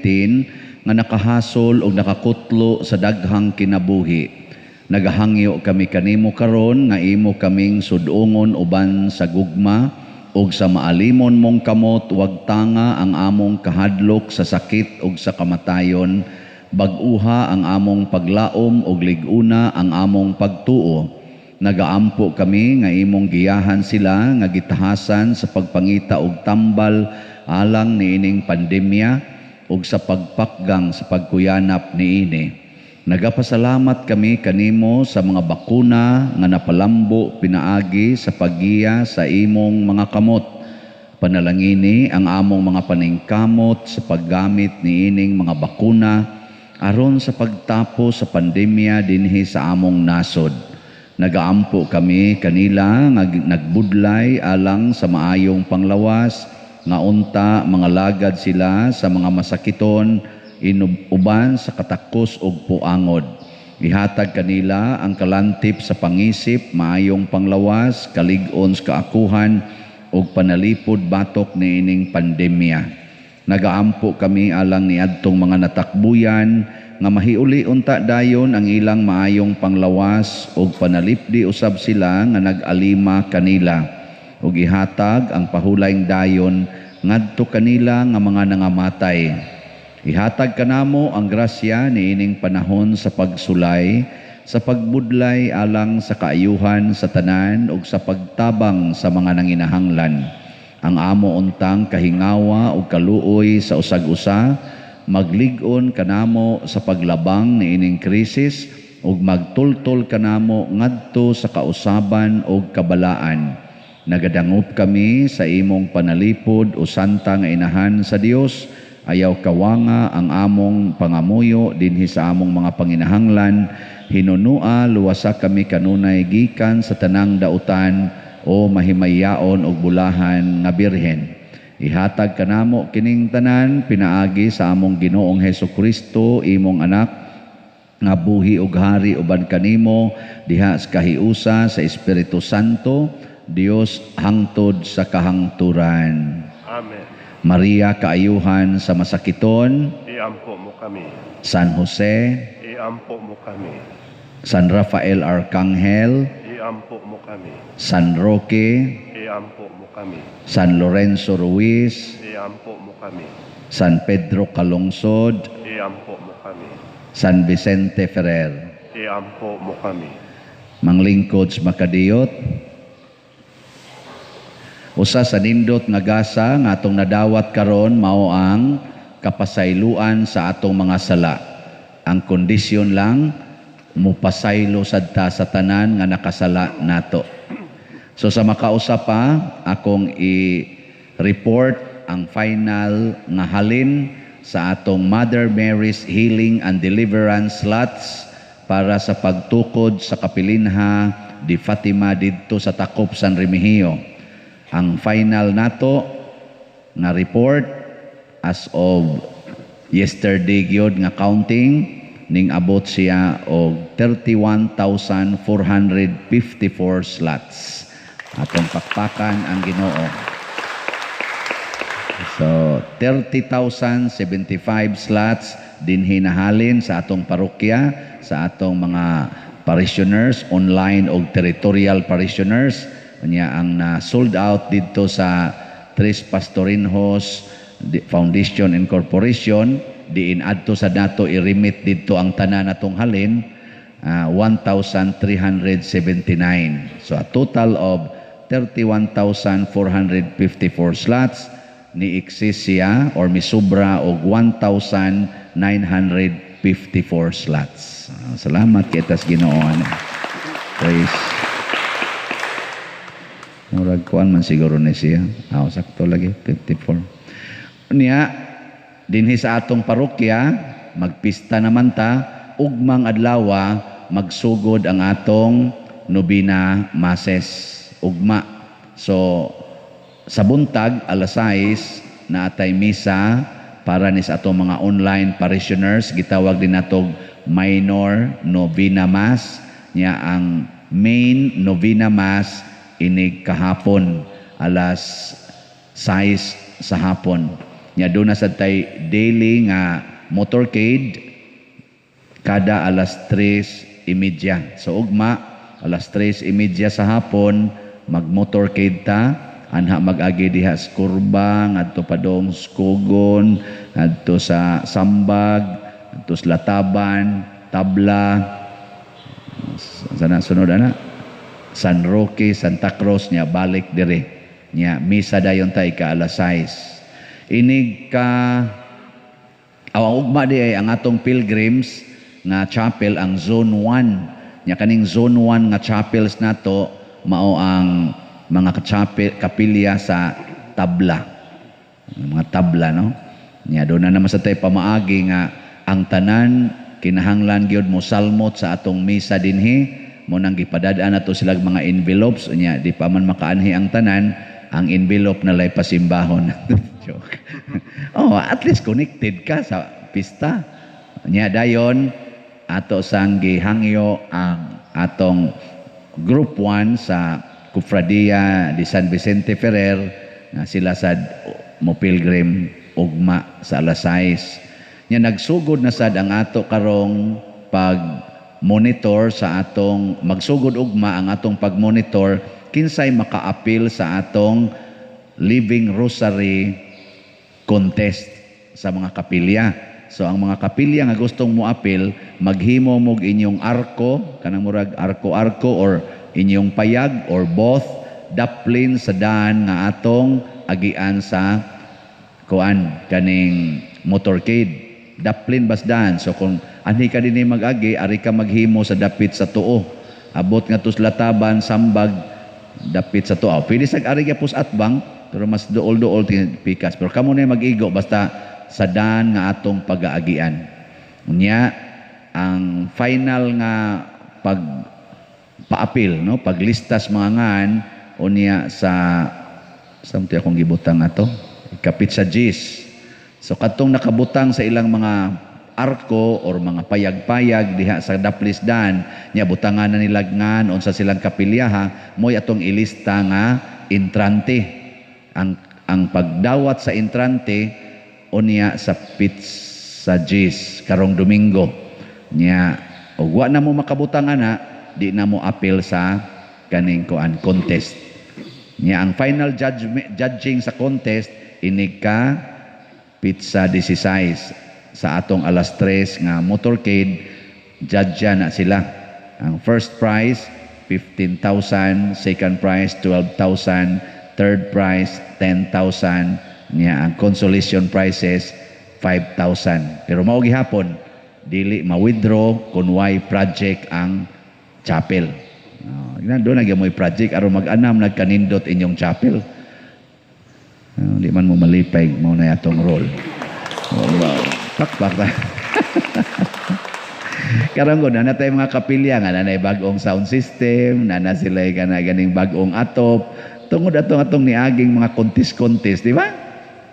nga nakahasol og nakakutlo sa daghang kinabuhi. Nagahangyo kami kanimo karon nga imo kaming sudongon uban sa gugma ug sa maalimon mong kamot, wag tanga ang among kahadlok sa sakit ug sa kamatayon. Bag-uha ang among paglaom ug lig-una ang among pagtuo. Nagaampo kami nga imong giyahan sila nga gitahasan sa pagpangita og tambal alang niining pandemya ug sa pagpakgang sa pagkuyanap niini. Nagapasalamat kami kanimo sa mga bakuna nga napalambo pinaagi sa paggiya sa imong mga kamot. Panalangini ang among mga paningkamot sa paggamit niining mga bakuna aron sa pagtapos sa pandemya dinhi sa among nasod. Nagaampo kami kanila nga nagbudlay alang sa maayong panglawas, nga unta mga lagad sila sa mga masakiton inuban sa katakos og puangod. Ihatag kanila ang kalantip sa pangisip, maayong panglawas, kalig-on sa kaakuhan ug panalipod batok niining pandemya. Nagaampo kami alang niadtong mga natakbuyan nga mahiuli unta dayon ang ilang maayong panglawas ug panalipdi usab sila nga nag-alima kanila, ug ihatag ang pahulayng dayon ngadto kanila nga mga nangamatay. Ihatag kanamo ang grasya niining panahon sa pagsulay, sa pagbudlay alang sa kaayuhan sa tanan ug sa pagtabang sa mga nanginahanglan. Ang amo untang kahingawa ug kaluoy sa usag-usa maglig-on kanamo sa paglabang niining krisis ug magtultol kanamo ngadto sa kausaban ug kabalaan. Nagadangop kami sa imong panalipod o santa nga inahan sa Dios. Ayaw kawanga ang among pangamuyo dinhi sa among mga panginahanglan. Hinunua luwasa kami kanunay gikan sa tanang dautan o mahimayaon og bulahan nga birhen. Ihatag kanamo kining tanan pinaagi sa among Ginoong Hesus Kristo, imong anak, nga buhi ug hari uban kanimo diha sa kahiusa sa Espiritu Santo, Dios hangtod sa kahangturan. Amen. Maria, kaayuhan sa masakiton, iampo mo kami. San Jose, iampo mo kami. San Rafael Arcangel, iampo mo kami. San Roque, iampo mo kami. San Lorenzo Ruiz, iampo mo kami. San Pedro Calungsod, iampo mo kami. San Vicente Ferrer, iampo mo kami. Manglingkod sa makadiyot, usa sa nindot nga gasa nga atong nadawat karon mao ang kapasayloan sa atong mga sala. Ang kondisyon lang, mupasaylo sad ta sa tanan nga nakasala nato. So sa makausa pa, akong i-report ang final nga halin sa atong Mother Mary's Healing and Deliverance slots para sa pagtukod sa Kapilinha di Fatima didto sa Takop, San Remigio. Ang final nato nga report as of yesterday gyud nga counting, ning abot siya og 31,454 slots. Atong pakpakan ang Ginoo. So 30,075 slots dinhi nahalin sa atong parokya, sa atong mga parishioners, online og territorial parishioners. Unya ang na sold out didto sa Tres Pastorinhos Foundation Incorporation, diin adto sa dato i-remit didto ang tanan natong halin, 1,379. So a total of 31,454 slots ni exist siya or misubra og 1,954 slots. Salamat kita sa Ginoo. Praise. Murag kuan man siguro ni siya. Sakto lagi 54. Niya Dinhi sa atong parokya, magpista naman ta ugmang adlawa, magsugod ang atong nobina masses ugma. So sa buntag, alas 6 na atay misa para ni sa atong mga online parishioners, gitawag din natog minor novena mass. Nya ang main novena mass inig kahapon, alas 6 sa hapon. Nya doon na sad tay daily nga motorcade kada alas 3:30. So ugma, alas 3:30 sa hapon, magmotorcade ta anha, mag-agi diha sa Kurba ngadto padong Skugon, ngadto sa Sambag, ngadto sa Lataban, Tabla, sana sunod ana, San Roque, Santa Cruz, nya balik dire. Nya misa dayon ta ika alas 6. Inig ka aw ang ugma di ay ang atong pilgrims nga chapel, ang Zone 1. Nya kaning Zone 1 nga chapels nato mao ang mga chapel, kapilya sa Tabla, mga tabla, no? Nya doon na naman sa tay pamaagi nga ang tanan kinahanglan gyud mo salmot sa atong misa dinhi. Mo nang gipadad-an nato sila mga envelopes. Nya di pa man makaanhi ang tanan, ang envelope na lay pasimbahon. Joke. Oh, at least connected ka sa pista. Nya dayon ato sang gihangyo ang atong Group 1 sa Cofradia di San Vicente Ferrer nga sila sad mo pilgrim ugma sa alas 6. Nya nagsugod na sad ang ato karong pag monitor sa atong, magsugod ugma ang atong pag-monitor kinsay makaapil sa atong Living Rosary contest sa mga kapilya. So ang mga kapilya nga gustong moapil, maghimo mog inyong arko, kanang murag arko-arko or inyong payag or both, daplin sa daan nga atong agian sa kuan, kaning motorcade. Daplin basdan. So kung anhi ka dinhi mag-agi, ari ka maghimo sa dapit sa tuo. Abot nga tus Lataban, Sambag, dapit sa tuo. Pwede sa ari gyapos atbang, pero mas duol-duol pikas. Pero kamo na mag-igo basta sa daan nga atong pag-aagian. Unya ang final nga pag paapil, no, paglistas mga ngan unya sa unti akong gibutang ato ikapit sa Gis. So katong nakabutang sa ilang mga arko or mga payag-payag diha sa daplis dan nya, butangan na nila ngan unsa silang kapilyaha, mo'y atong ilista nga entrante. Ang pagdawat sa entrante unya sa Pizza Gis karong Domingo. Nya og wa na mo makabutang ana, di na mo apil sa kaning kuan, contest. Nya ang final judgment, judging sa contest inig ka petsa 16 sa atong alas 3 nga motorcade, judge na sila. Ang first prize 15,000, second prize 12,000, third prize 10,000, nya ang consolation prizes 5,000. Pero mao gihapon dili ma-withdraw kung way project ang chapel. Doon na mo'y project aron mag-anam nagkanindot inyong chapel. Di man mo malipay mo na atong role. Oh, wow. Pakpak ta. Karon ko na tayo mga kapilya nga nanay bag-ong sound system, nana sila kana ganing bag-ong atop. Tungod atong atong niaging mga contest-contest, di ba?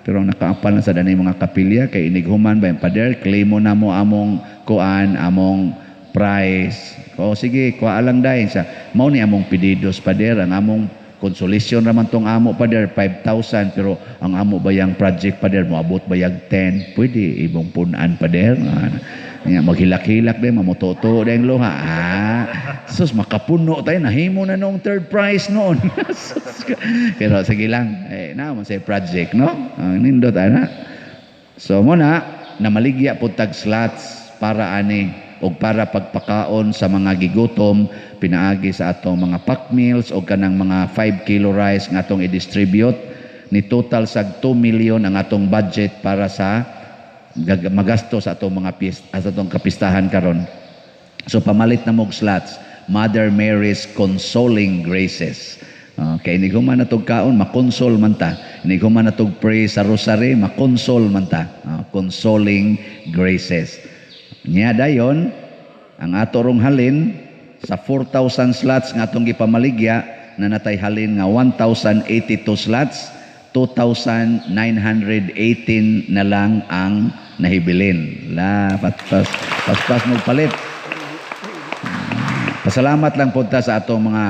Pero ang nakaapal na sa danay mga kapilya kay inighuman ba yung pader, claim mo na mo among kuan, among prize. O sige, kuha lang dahil sa mao ni among pedidos, pader, ang among consolation raman tong amo, pader, 5,000, pero ang amo bayang project, pader, moabot bayag 10, pwede imong punan, pader. Ah, nga maghilak-hilak din, mamututo din luha. Ah, sus, makapuno tayo, nahimo na noong third prize noon. Sus, pero sige lang, eh, na sa project, no? Ang nindot, ana. So, muna, namaligya po tag slots para ani og para pagpakaon sa mga gigutom pinaagi sa atong mga pack meals o kanang mga 5 kilo rice nga atong i-distribute. Ni total sag 2 million ang atong budget para sa magasto sa atong mga piyesta, sa atong kapistahan karon. So pamalit na mog slots, Mother Mary's Consoling Graces. Kay ni human na kaon, makonsol man ta. Ini human natog pray sa rosary, makonsol man ta. Consoling graces. Nya dayon ang ato rong halin sa 4,000 slots nga atong gipamaligya na natay halin nga 1,082 slots, 2,918 na lang ang nahibilin. La paspas paspas mo palit. Pasalamat lang po ta sa atong mga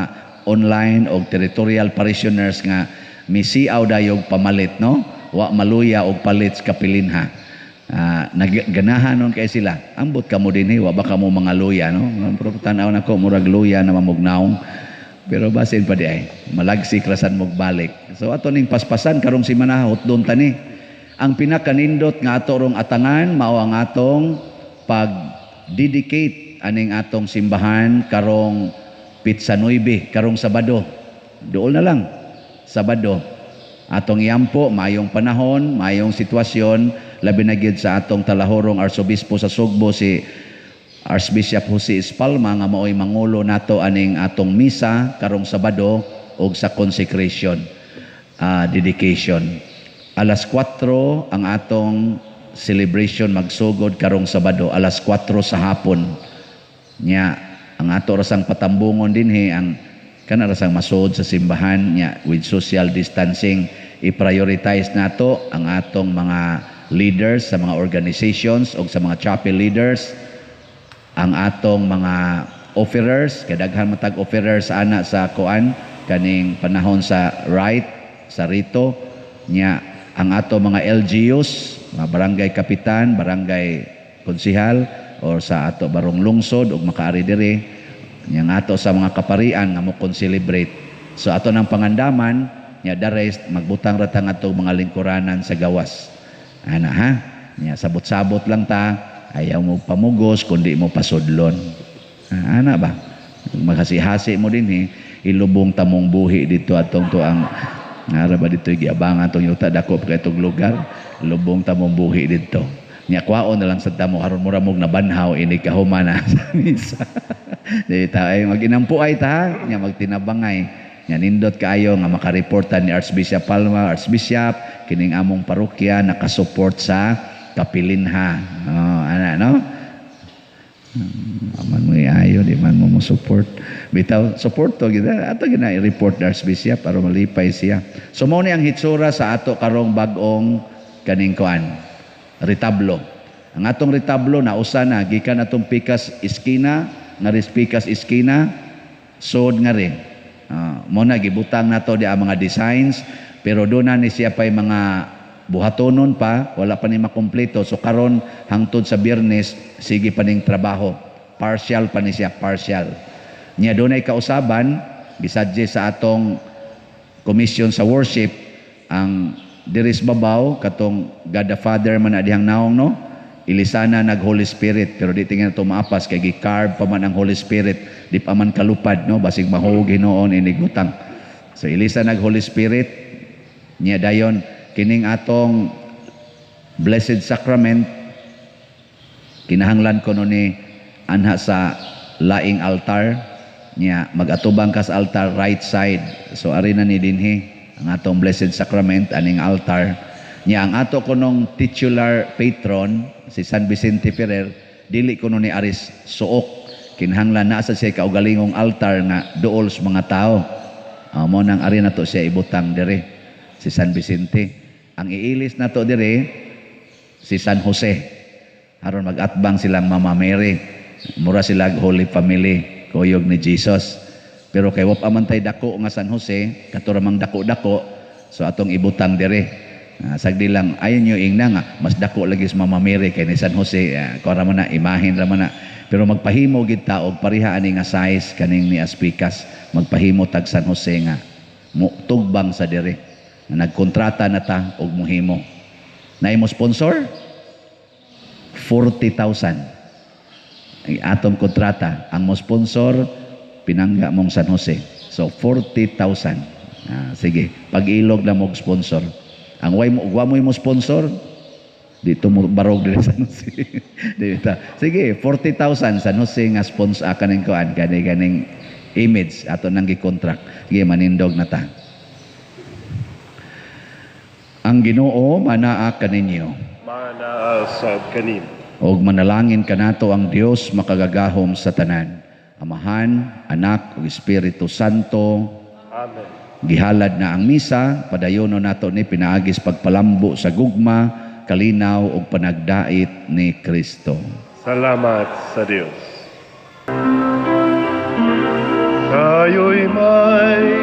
online o territorial parishioners nga misiaw dayog pamalit, no? Wa maluya og palit sa kapilinha. Nagganahan nun kay sila. Ambot kamo dinhi, wa ba kamo mga luya, no? Pero tan-aw nako murag luya na mamugnaong. Pero basin pa di ay malagsik rasan mog balik. So ato ning paspasan karong simana, hotdon tani. Ang pinakanindot nga ato rong atangan mao ang atong pag-dedicate aning atong simbahan karong pitsa 9, karong Sabado. Duol na lang. Sabado. Atong iampo, maayong panahon, maayong sitwasyon, labi na gyud sa atong talahorong arsobispo sa Sugbo, si Archbishop Jose Espalma, nga maoy mangulo nato aning atong misa karong Sabado og sa consecration, dedication. Alas 4 ang atong celebration magsugod karong Sabado, alas 4 sa hapon. Nya ang ato rasang patambungon dinhi ang kana rasang masud sa simbahan nya with social distancing. I-prioritize nato ang atong mga leaders sa mga organizations o sa mga chapel leaders, ang atong mga offerers, kay daghan man tag offerers ana sa kuan kaning panahon sa right sa rito nya, ang ato mga LGUs, mga barangay kapitan, barangay konsihal or sa ato barong lungsod ug makaari diri nya, ang ato sa mga kaparian nga mo celebrate. So ato nang pangandaman nya, the rest magbutang ra ta ato mga lingkuranan sa gawas ana, ha. Nya sabot-sabot lang ta, ayaw mo pamugos kundi mo pasudlon. Ana ba, maghasi-hasi mo dinhi, ilubong tamong buhi dito atong tuang ngara ba dito giabangan tong yuta, dako pa kay itong lugar, lubong tamong buhi dito. Nya kwaon na lang sa tamo aron mura mog nabanhaw ini kahumana sa misa. Di ta ay maginampo ay ta nya magtinabangay. Nya nindot kaayo nga makareportan ni Archbishop Palma, "Archbishop, kining among parokya nakasupport sa kapilinha." Oh, ana, no? Aman mo ayo di man mo mo support. Bitaw support to gid ato gina i-report ni Archbishop para malipay siya. So mao ni ang hitsura sa ato karong bag-ong kaning kuan retablo. Ang atong retablo nausa na gikan atong pikas iskina nga pikas iskina sod nga rin. Mo na gibutang nato di ang mga designs, pero doon na ni siya pay mga buhatonon pa, wala pa ni makumpleto. So karon hangtod sa Biyernes sige pa ning trabaho. Partial pa ni siya, partial. Nya dunay kausaban gisadye sa atong commission sa worship ang diris babaw katong God the Father man na dihang naong, no, ilisana nag Holy Spirit, pero di tingnan to maapas kay gi-carve pa man ang Holy Spirit, di pa man kalupad, no, basig mahug hinuon inigutang. So ilisa nag Holy Spirit niya. Dayon kining atong Blessed Sacrament kinahanglan kuno ni anha sa laing altar niya, magatubang kas altar right side. So ari na ni dinhi ang atong Blessed Sacrament aning altar niya. Ang ato kunong titular patron, si San Vicente Ferrer, dili kuno ni aris suok, kinahanglan naa sa siya kaugalingong altar nga duol sa mga tao. Mo nang ari nato siya ibutang dire si San Vicente. Ang iilis nato dire si San Jose aron magatbang silang Mama Mary, mura sila Holy Family, kuyog ni Jesus. Pero kay wa pa man tay dako nga San Jose, kato ra mang dako-dako, so atong ibutang dire. Sagdi lang ayon nyo ingna nga mas dako lagi sa Mama Mary kay ni San Jose. Kuha ra man na imahin ra man na, pero magpahimo gid ta og pareha ani nga size kaning ni Aspikas. Magpahimo tag San Jose nga mo tugbang sa dire. Nga nagkontrata na ta og muhimo na imo sponsor 40,000 ay atong kontrata. Ang mo sponsor pinangga mong San Jose, so 40,000. Sige, pag-ilog na mo sponsor. Ang way mo, wa mo mo sponsor dito mo barog diri sa San Jose. Di ta. Sige, 40,000 San Jose nga sponsor kaning kuan kani kaning image ato nang gi-contract. Sige, manindog na ta. Ang Ginoo manaa kaninyo. Manaa sab kanimo. Og manalangin kanato ang Dios makagagahom sa tanan. Amahan, Anak ug Espiritu Santo. Amen. Gihalad na ang misa, padayono nato ni pinaagi sa pagpalambo sa gugma, kalinaw ug panagdait ni Kristo. Salamat sa Dios. Tayo'y may